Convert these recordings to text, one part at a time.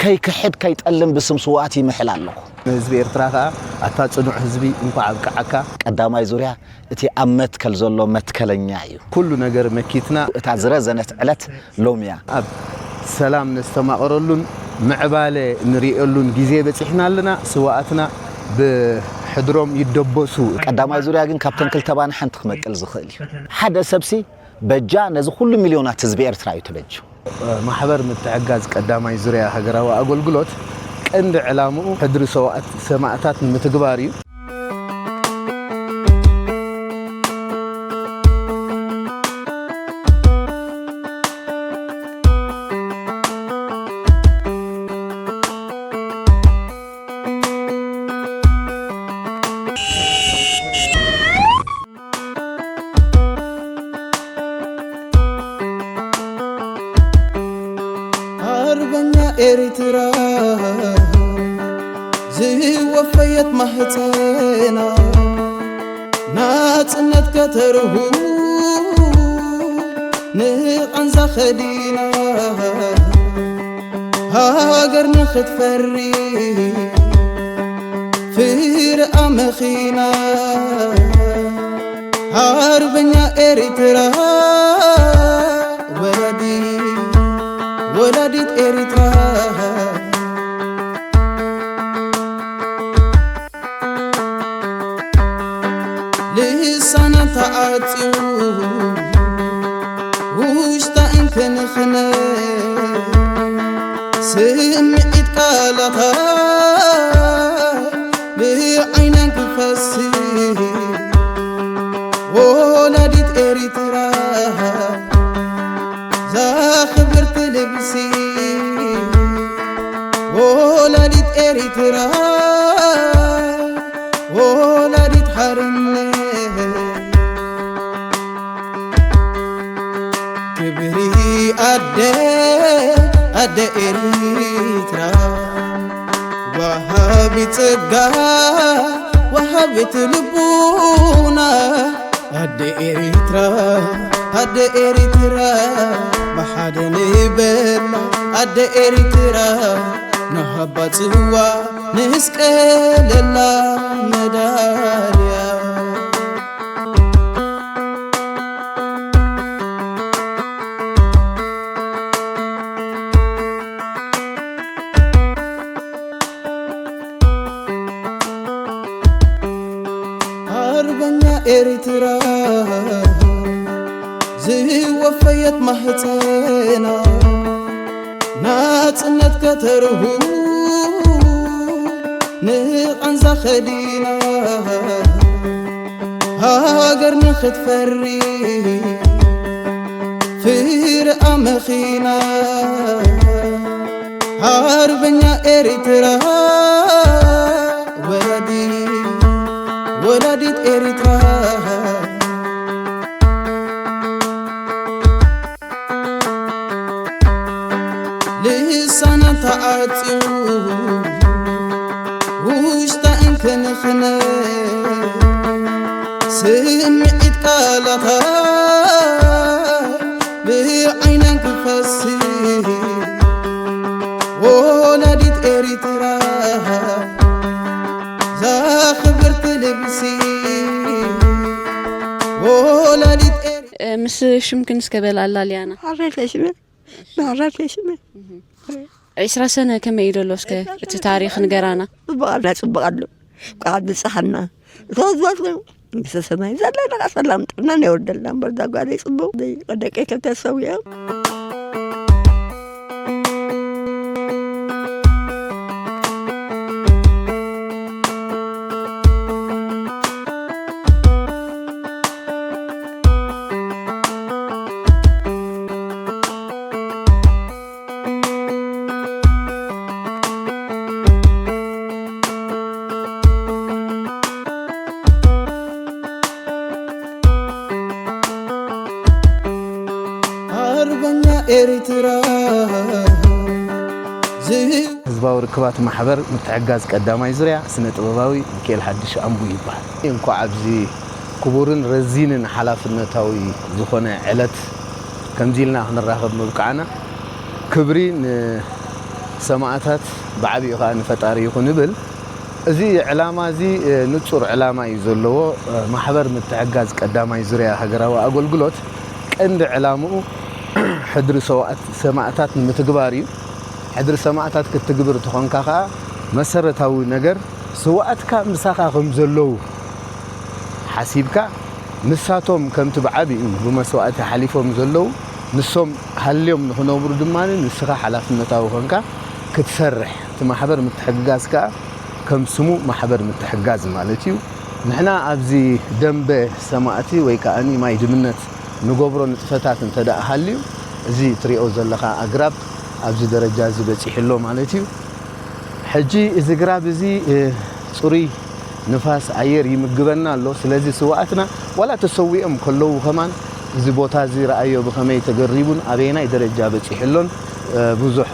ከይክሕድ ከይጠልም ብስም ስውኣት ይምሕል ኣለኹ። ንህዝቢ ኤርትራ ከኣ ኣታ ጽኑዕ ህዝቢ እንኳዕ ኣብቅዓካ። ቀዳማይ ዙርያ እቲ ኣብ መትከል ዘሎ መትከለኛ እዩ። ኩሉ ነገር መኪትና። እታ ዝረዘነት ዕለት ሎምያ። ኣብ ሰላም ነስተማቕረሉን ምዕባለ ንርእየሉን ግዜ በጺሕና ኣለና። ስውኣትና ብሕድሮም ይደበሱ። ቀዳማይ ዙርያ ግን ካብተን ክልተ ባና ሓንቲ ክመቅል ዝኽእል እዩ። ሓደ ሰብሲ በጃ ነዚ ኩሉ ሚልዮናት ህዝቢ ኤርትራ እዩ ተበጅ። ማሕበር ምትሕጋዝ ቀዳማይ ዙርያ ሃገራዊ ኣገልግሎት ቀንዲ ዕላምኡ ሕድሪ ሰማእታት ንምትግባር እዩ። ኣርበኛ ኤርትራ ዝወፈየት ማህፀና ናፅነት ከተርሁ ንቓንዛ ኸዲና ሃገር ንኽትፈሪ ፍርኣ መኺና ኣርበኛ ኤርትራ ወላዲ ወላዲት ኤርትራ ልሳና ተዓጽዩ ውሽጣ እንክንኽነ ስምዒት ቃላታ ብዓይናን ክፈሲ ወላዲት ኤርትራ ዛኽብርቲ ልብሲ ወላዲት ኤርትራ ወላዲት ሓርነት ክብሪ ኣደ ኣደ ኤርትራ ወሃቢ ጸጋ ወሃቢት ልቡና ኣደ ኤርትራ ኣደ ኤርትራ ብሓደ ንበላ ኣደ ኤርትራ ንሃባ ጽዋ ንስቀለላ መዳልያ ኣርበኛ ኤርትራ ዝወፈየት ማህፀና ናፅነት ከተርሁ ንቓንዛ ኸዲና ሃገር ንኽትፈሪ ፍርኣ መኺና ኣርበኛ ኤርትራ ወላዲ ወላዲት ኤርትራ ልሳና ተዓጽዩ ውሽጣ እንክንኽነ ስምዒት ቃላታ ብዓይናን ክፈሲ ወላዲት ኤርትራ ዛኽብርቲ ልብሲ ወላዲት ኤር- እ፣ ምስ ሽምክን እስከ በል ኣላልያና። ሓረር ተሽመ፣ ብሓረር ተሽመ። ዒስራ ሰነ ከመይ እዩ ዘሎ? እስከ እቲ ታሪኽ ንገራና። ጽቡቕ ኣላ፣ ጽቡቕ ኣሎ። ቃል ብጽሓና። እቶ ዝበሉ መንግስተ ሰማይ ዘለና ሰላም ጥዕና የወርደልና። እምበር እዛ ጓለይ ጽቡቕ ደቀይ ክልተ ሰው እዮም። ኣርበኛ ኤርትራ ዝህብ ህዝባዊ ርክባት ማሕበር ምትሕጋዝ ቀዳማይ ዙርያ ስነ ጥበባዊ ሚካኤል ሓድሽ ኣምቡ ይበሃል። እንኳዕ ኣብዚ ክቡርን ረዚንን ሓላፍነታዊ ዝኾነ ዕለት ከምዚ ኢልና ክንራኸብ ምብቃዕና ክብሪ ንሰማእታት ብዓቢኡ ኸዓ ንፈጣሪ ይኹን እብል። እዚ ዕላማ እዚ ንጹር ዕላማ እዩ ዘለዎ። ማሕበር ምትሕጋዝ ቀዳማይ ዙርያ ሃገራዊ ኣገልግሎት ቀንዲ ዕላምኡ ሕድሪ ሰማእታት ንምትግባር እዩ። ሕድሪ ሰማእታት ክትግብር ተኾንካ ኸዓ መሰረታዊ ነገር ስውኣትካ ምሳኻ ከም ዘለዉ ሓሲብካ ንሳቶም ከምቲ ብዓቢኡ ብመስዋእቲ ሓሊፎም ዘለዉ ንሶም ሃልዮም ንኽነብሩ ድማ ንስኻ ሓላፍነታዊ ኮንካ ክትሰርሕ እቲ ማሕበር ምትሕግጋዝ ከኣ ከም ስሙ ማሕበር ምትሕጋዝ ማለት እዩ። ንሕና ኣብዚ ደንበ ሰማእቲ ወይ ከኣ ማይ ድምነት ንገብሮ ንጥፈታት እንተ ደኣ ሃልዩ እዚ ትሪኦ ዘለኻ ኣግራብ ኣብዚ ደረጃ እዚ በፂሑ ኣሎ ማለት እዩ። ሕጂ እዚ ግራብ እዚ ጽሩይ ንፋስ ኣየር ይምግበና ኣሎ። ስለዚ ስውኣትና ዋላ ተሰዊኦም ከለዉ ከማን እዚ ቦታ እዚ ረኣዮ ብኸመይ ተገሪቡን ኣበየናይ ደረጃ በጺሑ ኣሎን ብዙሕ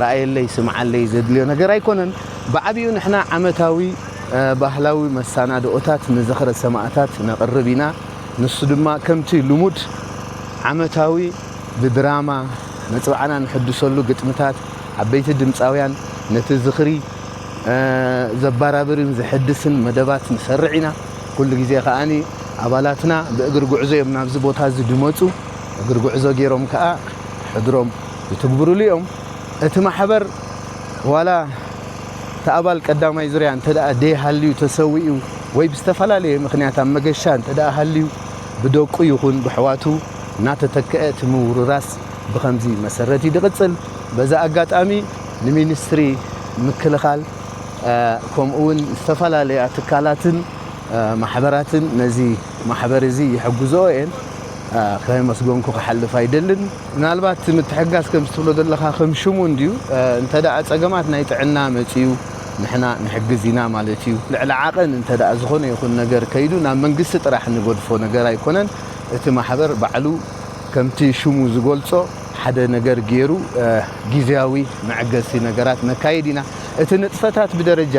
ረኣየለይ ስምዓለይ ዘድልዮ ነገር ኣይኮነን። ብዓቢኡ ንሕና ዓመታዊ ባህላዊ መሰናድኦታት ንዝኽረ ሰማእታት ነቕርብ ኢና። ንሱ ድማ ከምቲ ልሙድ ዓመታዊ ብድራማ መጽባዕና ንሕድሰሉ ግጥምታት ዓበይቲ ድምጻውያን ነቲ ዝኽሪ ዘባራብርን ዘሐድስን መደባት ንሰርዕ ኢና። ኩሉ ግዜ ከኣ ኣባላትና ብእግሪ ጉዕዞ እዮም ናብዚ ቦታ እዚ ድመጹ። እግሪ ጉዕዞ ገይሮም ከኣ ሕድሮም ይትግብሩሉ እዮም። እቲ ማሕበር ዋላ እቲ ኣባል ቀዳማይ ዙርያ እንተ ደኣ ደይሃልዩ ተሰዊኡ ወይ ብዝተፈላለየ ምኽንያት ኣብ መገሻ እንተ ደኣ ሃልዩ ብደቁ ይኹን ብሕዋቱ እናተተክአ እቲ ምውርራስ ብኸምዚ መሰረት እዩ ዝቕጽል። በዚ ኣጋጣሚ ንሚኒስትሪ ምክልኻል ከምኡ እውን ዝተፈላለያ ትካላትን ማሕበራትን ነዚ ማሕበር እዚ ይሕግዝኦ እየን። ከየመስገንኩ ክሓልፍ ኣይደልን። ምናልባት ምትሕጋዝ ከም ዝትብሎ ዘለኻ ከም ሽሙ እንድዩ። እንተ ደኣ ጸገማት ናይ ጥዕና መጺኡ ንሕና ንሕግዝ ኢና ማለት እዩ። ልዕሊ ዓቐን እንተ ደኣ ዝኾነ ይኹን ነገር ከይዱ ናብ መንግስቲ ጥራሕ ንገድፎ ነገር ኣይኮነን። እቲ ማሕበር ባዕሉ ከምቲ ሽሙ ዝገልጾ ሓደ ነገር ገይሩ ግዝያዊ መዐገሲ ነገራት ነካይድ ኢና። እቲ ንጥፈታት ብደረጃ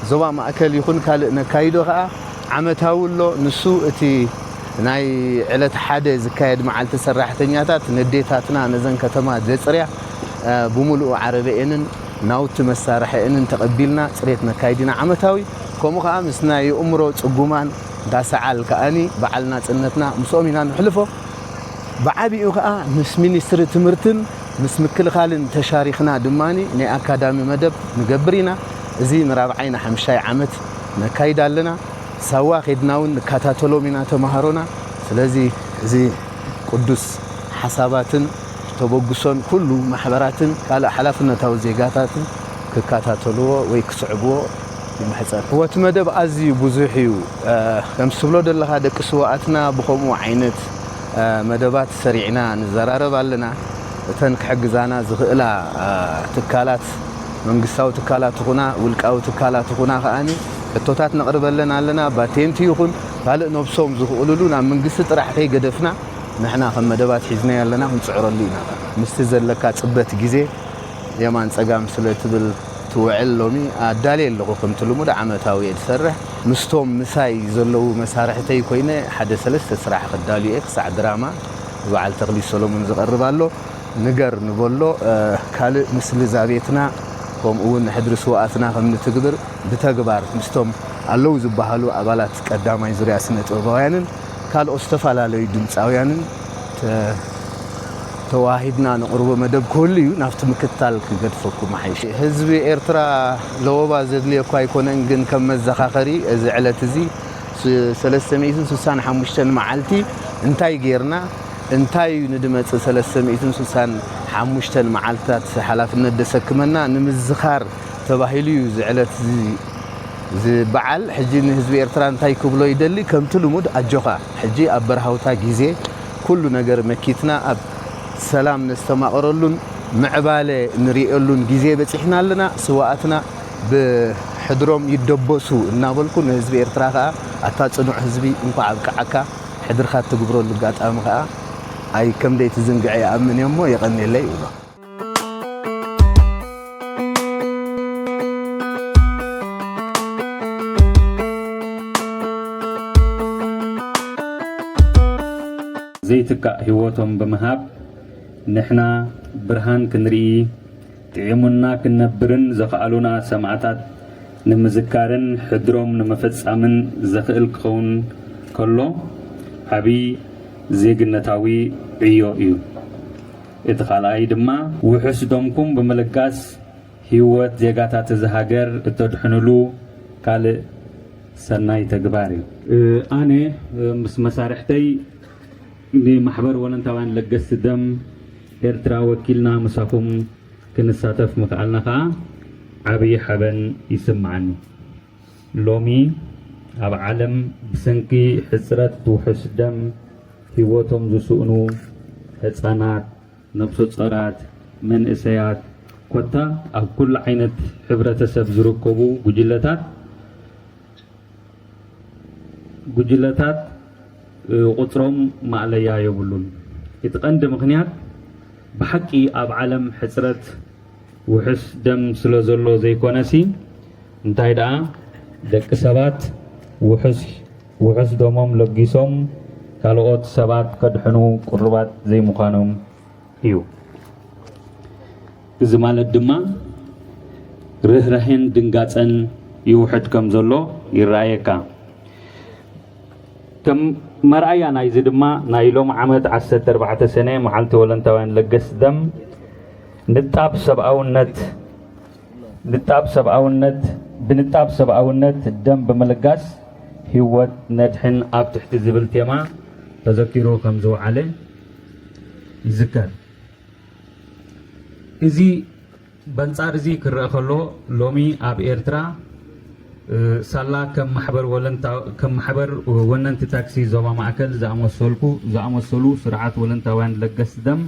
ዞባ ማእከል ይኹን ካልእ ነካይዶ ከኣ ዓመታዊ ኣሎ። ንሱ እቲ ናይ ዕለት ሓደ ዝካየድ መዓልቲ ሰራሕተኛታት ነዴታትና ነዘን ከተማ ዘጽርያ ብምሉኡ ዓረበኤንን ናውቲ መሳርሐኤንን ተቐቢልና ጽሬት ነካይድ ኢና ዓመታዊ። ከምኡ ከኣ ምስ ናይ የእምሮ ጽጉማን እንዳ ሰዓል ከኣ በዓል ናጽነትና ምስኦም ኢና ነሕልፎ። ብዓቢኡ ከኣ ምስ ሚኒስትሪ ትምህርትን ምስ ምክልኻልን ተሻሪኽና ድማ ናይ ኣካዳሚ መደብ ንገብር ኢና። እዚ ንራብዓይ ንሓምሻይ ዓመት ነካይድ ኣለና። ሳዋ ኬድና እውን ንከታተሎም ኢና ተምሃሮና። ስለዚ እዚ ቅዱስ ሓሳባትን ተበግሶን ኩሉ ማሕበራትን ካልእ ሓላፍነታዊ ዜጋታትን ክከታተልዎ ወይ ክስዕብዎ ይምሕጸን። ወቲ መደብ ኣዝዩ ብዙሕ እዩ። ከም ትብሎ ዘለኻ ደቂ ስውኣትና ብኸምኡ ዓይነት መደባት ሰሪዕና ንዘራረብ ኣለና። እተን ክሕግዛና ዝኽእላ ትካላት፣ መንግስታዊ ትካላት ይኹና ውልቃዊ ትካላት ይኹና ከኣ ሕቶታት ነቕርበለን ኣለና። ባቴንቲ ይኹን ካልእ ነብሶም ዝኽእልሉ ናብ መንግስቲ ጥራሕ ከይገደፍና ንሕና ከም መደባት ሒዝናዮ ኣለና፣ ክንጽዕረሉ ኢና። ምስቲ ዘለካ ጽበት ግዜ የማን ጸጋም ስለ ትብል ትውዕል ሎሚ ኣዳልየ ኣለኹ። ከምቲ ልሙድ ዓመታዊ እየ ዝሰርሕ። ምስቶም ምሳይ ዘለዉ መሳርሕተይ ኮይነ ሓደ ሰለስተ ስራሕ ክዳሉ እየ። ክሳዕ ድራማ ብበዓል ተኽሊት ሰሎሞን ዝቐርብ ኣሎ። ንገር ንበሎ፣ ካልእ ንስድራ ቤትና ከምኡ እውን ንሕድሪ ስውኣትና ከም ንትግብር ብተግባር ምስቶም ኣለዉ ዝበሃሉ ኣባላት ቀዳማይ ዙርያ ስነ ጥበባውያንን ካልኦት ዝተፈላለዩ ድምፃውያንን ተ- ተዋሂድና ነቕርቦ መደብ ክህሉ እዩ። ናብቲ ምክትታል ክገድፈኩም ሓይሽ። ህዝቢ ኤርትራ ለወባ ዘድልዮ እኳ ኣይኮነን፣ ግን ከም መዘኻኸሪ እዚ ዕለት እዚ ስ- ሰለስተ ሚእትን ስሳን ሓሙሽተን መዓልቲ እንታይ ጌርና እንታይ እዩ ንድመጽእ ሰለስተ ሚእትን ስሳን ሓሙሽተን መዓልትታት ሓላፍነት ደሰክመና ንምዝኻር ተባሂሉ እዩ እዚ ዕለት እዚ ዝበዓል። ሕጂ ንህዝቢ ኤርትራ እንታይ ክብሎ ይደሊ? ከምቲ ልሙድ ኣጆኻ፣ ሕጂ ኣብ በርሃውታ ግዜ ኩሉ ነገር መኪትና ኣብ ሰላም ነስተማቕረሉን ምዕባለ ንርእየሉን ግዜ በጺሕና ኣለና። ስውኣትና ብሕድሮም ይደበሱ እናበልኩ ንህዝቢ ኤርትራ ከኣ ኣታ ጽኑዕ ህዝቢ እንኳዕ ኣብቅዓካ። ሕድርካ እትግብረሉ ኣጋጣሚ ከኣ ኣይ ከም ደይትዝንግዐ ይኣምን እየ እሞ የቐንየለይ ይብሎ። ዘይትካእ ህይወቶም ብምሃብ ንሕና ብርሃን ክንርኢ፣ ጥዒሙና ክንነብርን ዘኽኣሉና ሰማእታት ንምዝካርን ሕድሮም ንምፍጻምን ዘኽእል ክኸውን ከሎ ዓቢ ዜግነታዊ ዕዮ እዩ። እቲ ካልኣይ ድማ ውሑስ ደምኩም ብምልጋስ ህይወት ዜጋታት እዛ ሃገር እተድሕንሉ ካልእ ሰናይ ተግባር እዩ። ኣነ ምስ መሳርሕተይ ንማሕበር ወለንታውያን ለገስቲ ደም ኤርትራ ወኪልና ምሳኹም ክንሳተፍ ምኽኣልና ከኣ ዓብዪ ሓበን ይስምዓኒ። ሎሚ ኣብ ዓለም ብሰንኪ ሕጽረት ውሑስ ደም ህይወቶም ዝስእኑ ህጻናት፣ ነብሰ ጾራት፣ መንእሰያት፣ ኮታ ኣብ ኩሉ ዓይነት ሕብረተሰብ ዝርከቡ ጉጅለታት፣ ጉጅለታት፣ እ፣ ቁጽሮም ማእለያ የብሉን። እቲ ቀንዲ ምኽንያት ብሓቂ ኣብ ዓለም ሕጽረት ውሑስ ደም ስለ ዘሎ ዘይኮነሲ፣ እንታይ ደኣ ደቂ ሰባት ውሑስ፣ ውሑስ ደሞም ለጊሶም ካልኦት ሰባት ከድሕኑ ቅሩባት ዘይምዃኖም እዩ። እዚ ማለት ድማ ርህራሄን ድንጋጸን ይውሕድ ከም ዘሎ ይረኣየካ። ከም መርኣያ ናይዚ ድማ ናይ ሎም ዓመት ዓሰርተ ኣርባዕተ ሰነ መዓልቲ ወለንታውያን ለገስ ደም ንጣብ ሰብኣውነት፣ ንጣብ ሰብኣውነት፣ ብንጣብ ሰብኣውነት ደም ብምልጋስ ህይወት ነድሕን ኣብ ትሕቲ ዝብል ቴማ ተዘኪሩ ከም ዝወዓለ ይዝከር። እዚ በንጻር እዚ ክረአ ከሎ፣ ሎሚ ኣብ ኤርትራ፣ እ፣ ሳላ ከም ማሕበር ወለንታ-፣ ከም ማሕበር ወነንቲ ታክሲ ዞባ ማእከል ዝኣመሰልኩ-፣ ዝኣመሰሉ ስርዓት ወለንታውያን ለገስ ደም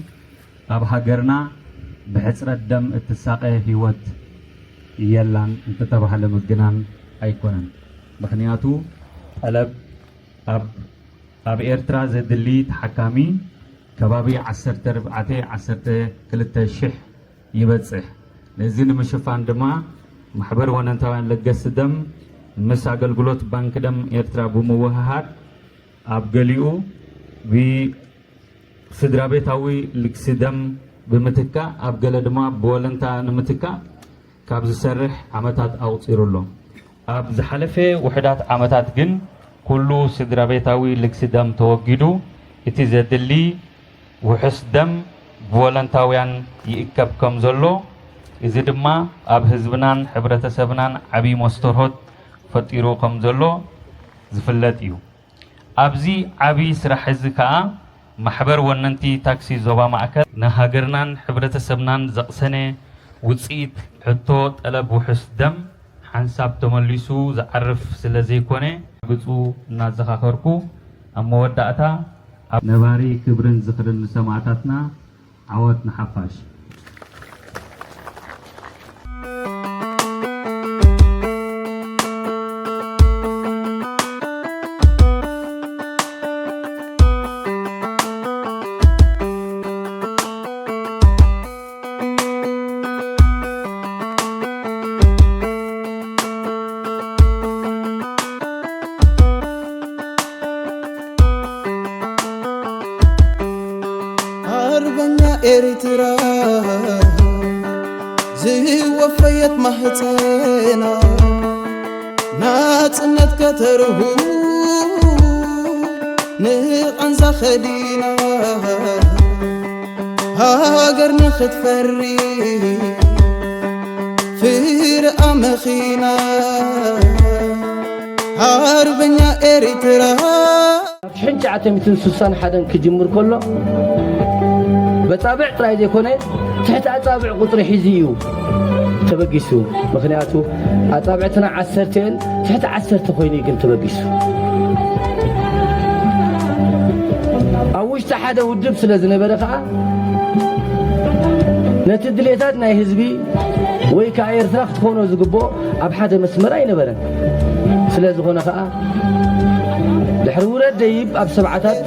ኣብ ሃገርና ብሕጽረት ደም እትሳቐ ህይወት የላን እንተተባህለ ምግናን ኣይኮነን። ምኽንያቱ ጠለብ ኣብ፣ ኣብ ኤርትራ ዘድሊ ተሓካሚ ከባቢ ዓሰርተ ኣርባዕተ ዓሰርተ ክልተ ሽሕ ይበጽሕ። ነዚ ንምሽፋን ድማ ማሕበር ወነንታውያን ለገስቲ ደም ምስ ኣገልግሎት ባንክ ደም ኤርትራ ብምውህሃድ ኣብ ገሊኡ ብስድራ ቤታዊ ልግሲ ደም ብምትካእ፣ ኣብ ገለ ድማ ብወለንታ ንምትካእ ካብ ዝሰርሕ ዓመታት ኣቑጺሩ ኣሎ። ኣብ ዝሓለፈ ውሑዳት ዓመታት ግን ኩሉ ስድራ ቤታዊ ልግሲ ደም ተወጊዱ፣ እቲ ዘድሊ ውሑስ ደም ብወለንታውያን ይእከብ ከም ዘሎ፣ እዚ ድማ ኣብ ህዝብናን ሕብረተሰብናን ዓቢ መስተርሆት ፈጢሩ ከም ዘሎ ዝፍለጥ እዩ። ኣብዚ ዓቢ ስራሕ እዚ ከኣ ማሕበር ወነንቲ ታክሲ ዞባ ማእከል ንሃገርናን ሕብረተሰብናን ዘቕሰነ ውጽኢት ሕቶ ጠለብ ውሑስ ደም ሓንሳብ ተመሊሱ ዝዓርፍ ስለ ዘይኮነ፣ ብፁዕ እናዘኻኸርኩ ኣብ መወዳእታ ኣብ ነባሪ ክብርን ዝኽርን ንሰማእታትና፣ ዓወት ንሓፋሽ። ኣርበኛ ኤርትራ ዝወፈየት ማህፀና ናጽነት ከተርሁ ንቓንዛ ኸዲና ሃገር ንኽትፈሪ ፍርኣ መኺና ኣርበኛ ኤርትራ። ኣብ ሽሕን ትሽዓተ ሚእትን ስሳን ሓደን ክጅምር ከሎ፣ በጻብዕ ጥራይ ዘይኮነ፣ ትሕቲ ኣጻብዕ ቁጽሪ ሒዙ እዩ ተበጊሱ። ምኽንያቱ፣ ኣጻብዕትና ዓሰርተ እየን፣ ትሕቲ ዓሰርተ ኮይኑ እዩ ግን ተበጊሱ። ኣብ ውሽጢ ሓደ ውድብ ስለ ዝነበረ ከኣ፣ ነቲ ድሌታት ናይ ህዝቢ ወይ ከኣ ኤርትራ ክትኾኖ ዝግብኦ ኣብ ሓደ መስመር ኣይነበረን። ስለ ዝኾነ ከኣ፣ ድሕሪ ውረድ ደይብ ኣብ ሰብዓታት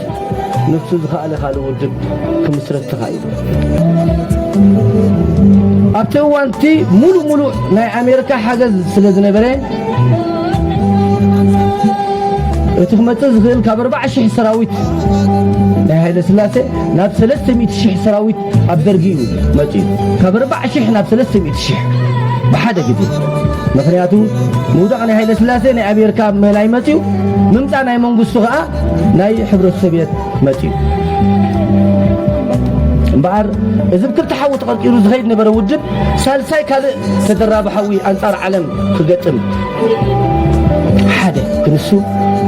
ንሱ ዝኸኣለ ካልእ ውድብ ክምስረት ተኻኢሉ። ኣብቲ እዋንቲ ሙሉእ ሙሉእ ናይ ኣሜሪካ ሓገዝ ስለ ዝነበረ፣ እቲ ክመጽእ ዝኽእል ካብ ኣርባዓ ሽሕ ሰራዊት ናይ ሃይለ ስላሴ ናብ ሰለስተ ሚእቲ ሽሕ ሰራዊት ኣብ ደርጊ እዩ መጺኡ። ካብ ኣርባዓ ሽሕ ናብ ሰለስተ ሚእቲ ሽሕ ብሓደ ግዜ። ምኽንያቱ ምውዳቕ ናይ ሃይለ ስላሴ ናይ ኣሜሪካ ምህላይ መጺኡ፣ ምምጻእ ናይ መንግስቱ ኸኣ ናይ ሕብረት ሶቪየት መጺኡ። እምበኣር፣ እዚ ብክልተ ሓዊ ተቐርቂሩ ዝኸይድ ነበረ ውድብ፣ ሳልሳይ ካልእ ተደራቢ ሓዊ ኣንጻር ዓለም ክገጥም ሓደ ክንሱ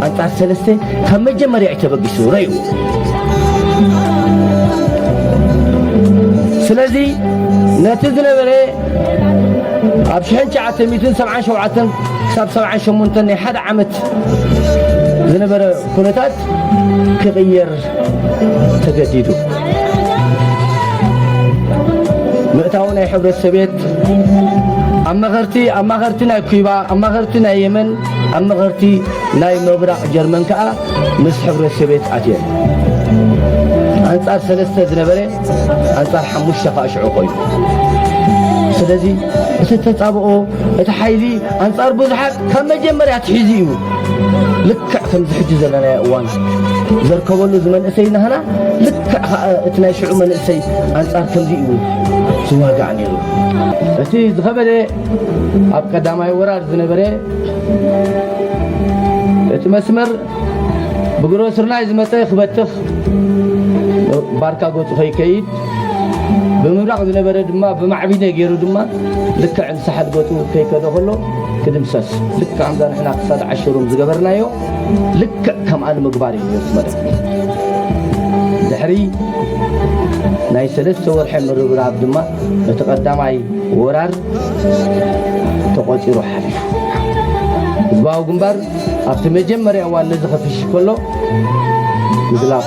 ኣንጻር ሰለስተ ካብ መጀመርያ እዩ ተበጊሱ ረዩ። ስለዚ ነቲ ዝነበረ ኣብ ሽሕን ትሽዓተ ሚእትን ሰብዓን ሸውዓተን ክሳብ ሰብዓን ሸሞንተን ናይ ሓደ ዓመት ዝነበረ ኩነታት ክቕየር ተገዲዱ። ምእታው ናይ ሕብረት ሶቪየት ኣብ መኸርቲ፣ ኣብ ማኸርቲ ናይ ኩባ፣ ኣብ ማኸርቲ ናይ የመን፣ ኣብ መኸርቲ ናይ ምብራቕ ጀርመን ከኣ ምስ ሕብረት ሶቪየት ኣትየን። ኣንጻር ሰለስተ ዝነበረ ኣንጻር ሓሙሽተ ከኣ ሽዑ ኮይኑ። ስለዚ እቲ ተጻብኦ፣ እቲ ሓይሊ ኣንጻር ብዙሓት ካብ መጀመርያ ኣትሒዙ እዩ። ልክዕ ከምዚ ሕጂ ዘለናዮ እዋን ዘርከበሉ እዚ መንእሰይ ናህና፣ ልክዕ ከኣ እቲ ናይ ሽዑ መንእሰይ ኣንጻር ከምዚ እዩ ዝዋጋእ ነይሩ። እቲ ዝኸበደ ኣብ ቀዳማይ ወራር ዝነበረ እቲ መስመር ብግሮ ስርናይ ዝመጸ ክበትኽ ባርካ ገጹ ከይከይድ፣ ብምብራቕ ዝነበረ ድማ ብማዕቢነ ገይሩ ድማ ልክዕ ንሳሕል ገጹ ከይከደ ከሎ ክድምሰስ፣ ልክዕ ከምዛ ንሕና ክሳድ ዓሸሩም ዝገበርናዮ ልክዕ ከምኣ ንምግባር እዩ ዝመደብ። ድሕሪ ናይ ሰለስተ ወርሒ ምርብራብ ድማ እቲ ቀዳማይ ወራር ተቖጺሩ ሓሊፉ። ህዝባዊ ግንባር ኣብቲ መጀመርያ እዋን ነዚ ከፍሽሽ ከሎ ምግላፍ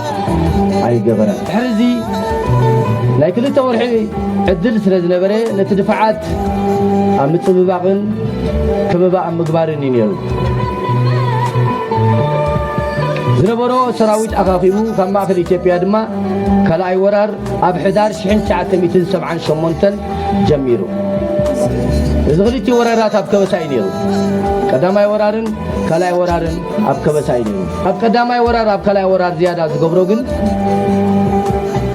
ኣይገበረን። ድሕሪ እዚ ናይ ክልተ ወርሒ ዕድል ስለ ዝነበረ ነቲ ድፋዓት ኣብ ምጽብባቕን ከበባ ኣብ ምግባርን እዩ ነይሩ። ዝነበሮ ሰራዊት ኣኻኺቡ ካብ ማእከል ኢትዮጵያ ድማ ካልኣይ ወራር ኣብ ሕዳር ሽሕን ትሽዓተ ሚእትን ሰብዓን ሸሞንተን ጀሚሩ። እዚ ክልቲኡ ወራራት ኣብ ከበሳ እዩ ነይሩ። ቀዳማይ ወራርን ካልኣይ ወራርን ኣብ ከበሳ እዩ ነይሩ። ኣብ ቀዳማይ ወራር ኣብ ካልኣይ ወራር ዝያዳ ዝገብሮ ግን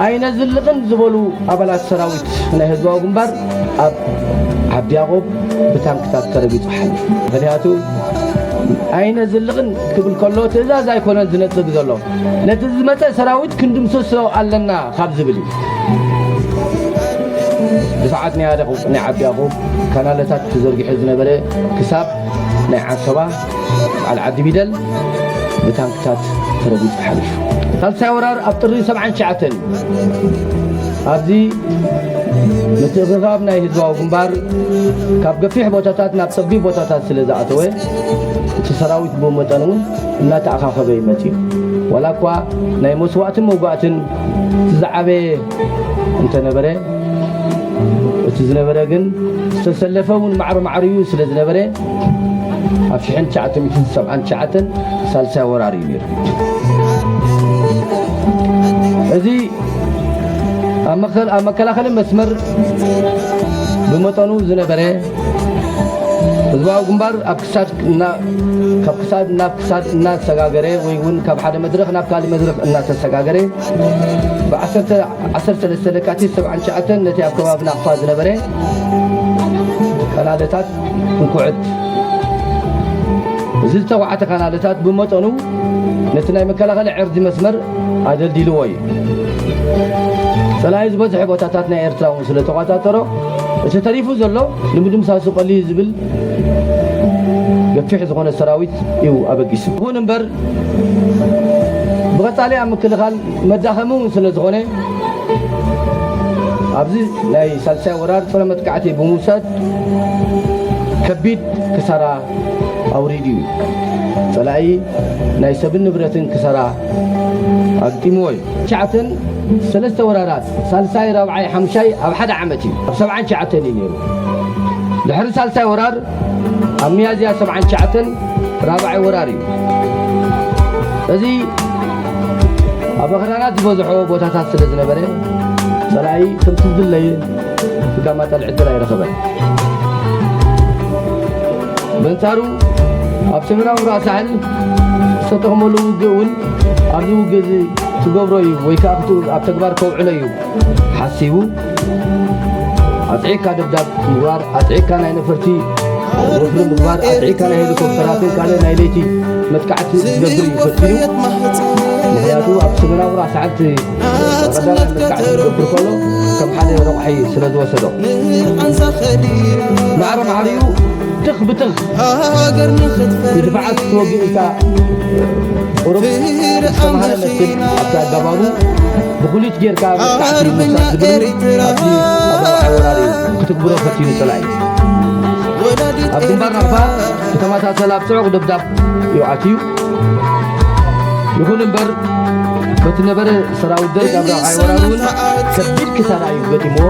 ኣይነዝልቕን ዝበሉ ኣባላት ሰራዊት ናይ ህዝባዊ ግንባር ኣብ ዓዲ ያዕቆብ ብታንክታት ተረጊጹ ሓሊፉ። ምኽንያቱ ኣይነዝልቕን ክብል ከሎ ትእዛዝ ኣይኮነን ዝነጽግ ዘሎ። ነቲ ዝመጸ ሰራዊት ክንድምስሶ ኣለና ካብ ዝብል እዩ። ብሰዓት ናይ ኣደ-፣ ናይ ዓዲ ያዕቆብ ካናለታት ተዘርጊሑ ዝነበረ ክሳብ ናይ ዓሰባ በዓል ዓዲ ቢደል ብታንክታት ተረጊጹ ሓሊፉ። ሳልሳይ ወራር ኣብ ጥሪ ሰብዓን ትሽዓተን እዩ። ኣብዚ ምትእኽኻብ ናይ ህዝባዊ ግንባር ካብ ገፊሕ ቦታታት ናብ ጸቢብ ቦታታት ስለ ዝኣተወ፣ እቲ ሰራዊት ብመጠኑ እውን እናተኣኻኸበ እዩ መጺኡ። ዋላ እኳ ናይ መስዋእትን መውጋእትን እቲ ዝዓበየ እንተነበረ፣ እቲ ዝነበረ ግን ዝተሰለፈ እውን ማዕረ ማዕሪኡ ስለ ዝነበረ፣ ኣብ ሽሕን ትሽዓተ ሚእትን ሰብዓን ትሽዓተን ሳልሳይ ወራር እዩ ነይሩ። እዚ ኣብ መከል-፣ ኣብ መከላኸሊ መስመር ብመጠኑ ዝነበረ ህዝባዊ ግንባር ኣብ ክሳድ እና-፣ ካብ ክሳድ ናብ ክሳድ እናተሰጋገረ ወይ እውን ካብ ሓደ መድረኽ ናብ ካልእ መድረኽ እናተሰጋገረ ብዓሰርተ፣ ዓሰርተ ሰለስተ ለካቲት ሰብዓን ትሽዓተን ነቲ ኣብ ከባቢ ናቕፋ ዝነበረ ካናለታት እንኩዕት። እዚ ዝተኳዕተ ካናለታት ብመጠኑ ነቲ ናይ መከላኸሊ ዕርዲ መስመር ኣደልዲልዎ እዩ። ጸላኢ ዝበዝሐ ቦታታት ናይ ኤርትራ እውን ስለ ተቋጻጸሮ፣ እቲ ተሪፉ ዘሎ ንምድምሳሱ ቀሊል ዝብል ገፊሕ ዝኾነ ሰራዊት እዩ ኣበጊሱ። ይኹን እምበር፣ ብቐጻሊ ኣብ ምክልኻል መዳኸሚ እውን ስለ ዝኾነ፣ ኣብዚ ናይ ሳልሳይ ወራር ጸረ መጥቃዕቲ ብምውሳድ ከቢድ ክሳራ ኣውሪዱ እዩ። ጸላኢ ናይ ሰብን ንብረትን ክሳራ ኣግጢምዎ እዩ። ትሽዓተን ሰለስተ ወራራት፣ ሳልሳይ፣ ራብዓይ፣ ሓምሻይ ኣብ ሓደ ዓመት እዩ። ኣብ ሰብዓን ትሽዓተን እዩ ነይሩ። ድሕሪ ሳልሳይ ወራር ኣብ ሚያዝያ ሰብዓን ትሽዓተን ራብዓይ ወራር እዩ። እዚ ኣብ ኣኽራናት ዝበዝሖ ቦታታት ስለ ዝነበረ፣ ጸላኢ ከምቲ ዝድለየ ክጋማጠል ዕድል ኣይረኸበን። በንጻሩ፣ ኣብ ሰሜናዊ ራስ ሳሕል ዝተጠቕመሉ ውግእ እውን ኣብዚ ውግእ እዚ ክገብሮ እዩ ወይ ከዓ ክት-፣ ኣብ ተግባር ከውዕሎ እዩ ሓሲቡ። ኣጽዒካ ደብዳብ ምግባር፣ ኣጽዒካ ናይ ነፈርቲ ወፍሪ ምግባር፣ ኣጽዒካ ናይ ሄሊኮፕተራትን ካልእ ናይ ለይቲ መጥቃዕቲ ክገብር እዩ ፈቲኑ። ምኽንያቱ ኣብ ሰሜናዊ ራስ ዓድ ቀዳማይ መጥቃዕቲ ክገብር ከሎ ከም ሓደ ረቑሒ ስለ ዝወሰዶ፣ ማዕረ ማዕሪኡ ትኽ ብትኽ ንድፋዓት ክትወግእ ኢልካ ቁሩብ ዝተምሃረ መስል ኣብቲ ኣገባቡ ብኹሊት ጌርካ መጥቃዕቲ ምውሳድ ዝብል ኣብዚ ኣብ ራብዓይ ወራር እዩ ክትግብሮ ፈቲኑ ጸላኢ። ኣብ ግንባር ናቕፋ ብተመሳሰለ ኣብ ጽዑቕ ደብዳብ እዩ ኣትዩ። ይኹን እምበር፣ በቲ ነበረ ሰራዊት ደርግ ኣብ ራብዓይ ወራር እውን ከቢድ ክሳራ እዩ ገጢምዎ፣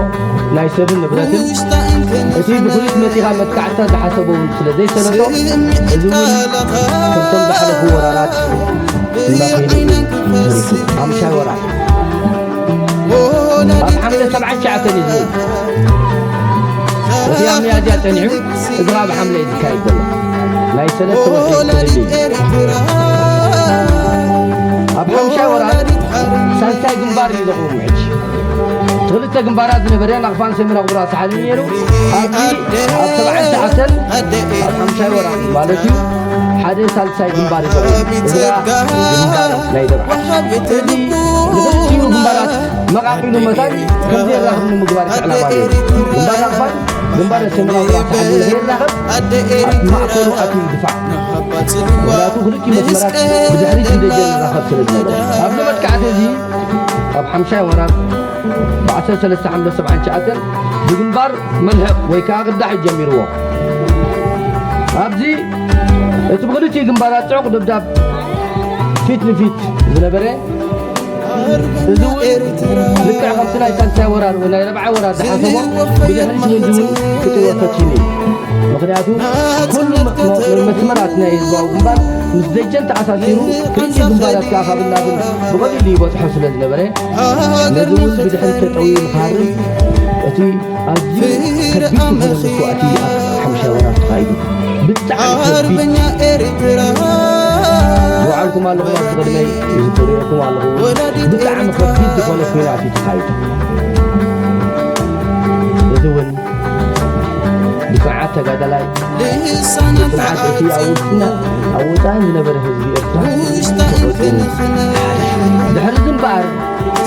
ናይ ሰብን ንብረትን። እቲ ብኹሊት መጺኻ መጥቃዕትታት ዝሓሰቦ እውን ስለ ዘይሰለጦ፣ እዚ እውን ከምቶም ዝሓለፉ ወራራት እናኸይኑ እዩ ተሪፉ። ሓምሻይ ወራር ኣብ ሓምለ ሰብዓን ትሽዓተን እዩ ዝብል። እቲ ኣብ ሚያዝያ ጸኒሑ፣ እዚ ኸኣ ኣብ ሓምለ እዩ ዝካየድ ዘሎ። ናይ ሰለስተ ወርሒ ፍልልይ እዩ። ኣብ ሓምሻይ ወራር ሳልሳይ ግንባር እዩ ዘቑም ሕጂ። ክልተ ግንባራት ዝነበረ ናቕፋን ሰሜናዊ ራስ ዓድን ነይሩ። ኣብዚ ኣብ ሰብዓን ትሽዓተን ኣብ ሓምሻይ ወራር ማለት እዩ ሓደ ሳልሳይ ግንባር እዩ ዘቑም። እዚ ኸኣ ግንባር ናይ ደብዓት። እዚ ንኽልቲኡ ግንባራት መቓቒሉ መታን ከም ዘየራኽብ ንምግባር እቲ ዕላማ ነይሩ። ግንባር ናቕፋን ግንባር ሰሜናዊ ራስ ዓድን ዘየራኽብ ኣብ ማእከሉ ኣትዩ ይድፋዕ። ምኽንያቱ ክልቲኡ መስመራት ብድሕሪት ንደጀን ይራኸብ ስለ ዝነበረ። ኣብዚ መጥቃዕቲ እዚ ኣብ ሓምሻይ ወራር ብዓሰርተ ሰለስተ ሓምለ ሰብዓን ትሽዓተን ብግንባር መልሕቕ ወይ ከዓ ቅዳሕ እዩ ጀሚርዎ። ኣብዚ እቲ ብክልቲኡ ግንባራት ጽዑቕ ደብዳብ ፊት ንፊት ዝነበረ፣ እዚ እውን ልክዕ ከምቲ ናይ ሳልሳይ ወራር ወይ ናይ ረብዓይ ወራር ዝሓሰቦ ብድሕሪት ምእንቲ እውን ክጥወ ፈቲኑ እዩ። ምኽንያቱ ኩሉ መ-፣ መ-፣ መስመራት ናይ ህዝባዊ ግንባር ምስ ደጀን ተኣሳሲሩ፣ ክልቲኡ ግንባራት ከዓ ካብ እናብን ብቐሊሉ ይበጽሖ ስለ ዝነበረ፣ ነዚ እውን ብድሕሪት ተጠውዩ ንክሃርም እቲ ኣዝዩ ከቢድ ዝኾነ መስዋእቲ ኣብ ሓምሻይ ወራር ተኻይዱ። ብጣዕሚ ከቢድ። ኣርበኛ ኤርትራ። ዝወዓልኩም ኣለኹም፣ ኣብዚ ቅድመይ ዝርእየኩም ኣለኹ። ወላዲት ብጣዕሚ ኤርትራ። ከቢድ ዝኾነ ኲናት እዩ ተኻይዱ። እዚ እውን ብጽንዓት ተጋዳላይ፣ ልሳና ብጽንዓት እቲ ኣብ ውሽጥና ኣብ ወጻእን ዝነበረ ህዝቢ ኤርትራ ውሽጣ ተቖጺሩ። እንክንኽን። ድሕሪ እዚ እምበኣር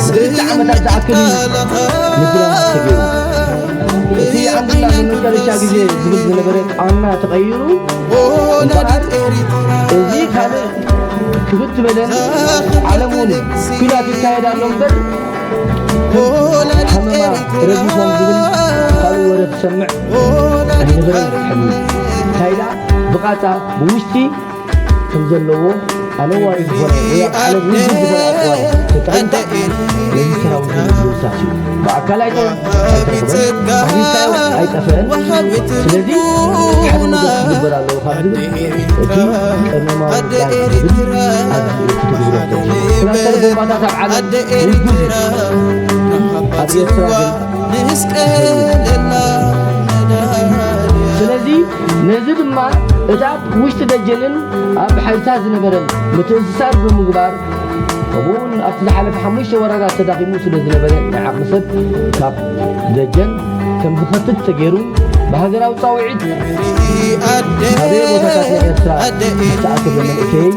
ንክልተ ዓመታት ዝኣክል እዩ ምድላዋት ተገይሩ። እቲ ኣንድና ንመጨረሻ ግዜ ዝብል ዝነበረ ቃና ተቐይሩ እምበኣር፣ እዚ ካልእ ክብድ ዝበለን ዓለም እውን ኲናት ይካየድ ኣሎ እምበር፣ ሃመማ ረጊፎም ዝብል ካልእ ወረ ክሰምዕ ኣይነበረን ዝትሕምል። እንታይ ደኣ ብቓጻ ብውሽጢ ከም ዘለዎ ኣነዋሪ ዝኾነ ወይ ኣብ ዓለም ውድድር ዝኾነ ኣጽዋር ተጠቒምካ ነዚ ሰራዊት ንምድምሳስ እዩ። ብኣካል ኣይጠ-፣ ኣይተረኽበን፣ ኣፍሪቃ ኣይጠፍአን። ስለዚ ሓደ ነገር ክግበር ኣለዎ ካብ ዝብል እቲ ቀመማዊ ቃል ዝብል ኣብዚ ክትግብሮ ትኽእል። ክላስተር ቦምባታት ኣብ ዓለም ውጉዝ እዩ። ኣብ ኤርትራ ግን ስለዚ ነዚ ድማ እቲ ኣብ ውሽጢ ደጀንን ኣብ ሓይልታት ዝነበረን ምትእስሳር ብምግባር፣ ከምኡውን ኣብቲ ዝሓለፈ ሓሙሽተ ወራራት ተዳኺሙ ስለ ዝነበረ፣ ናይ ዓቕሚ ሰብ ካብ ደጀን ከም ዝኸፍት ተገይሩ፣ ብሃገራዊ ጻውዒት ኣደ፣ ኣበየ ቦታታት ናይ ኤርትራ ኣደ፣ ዝተኣከበ መንእሰይ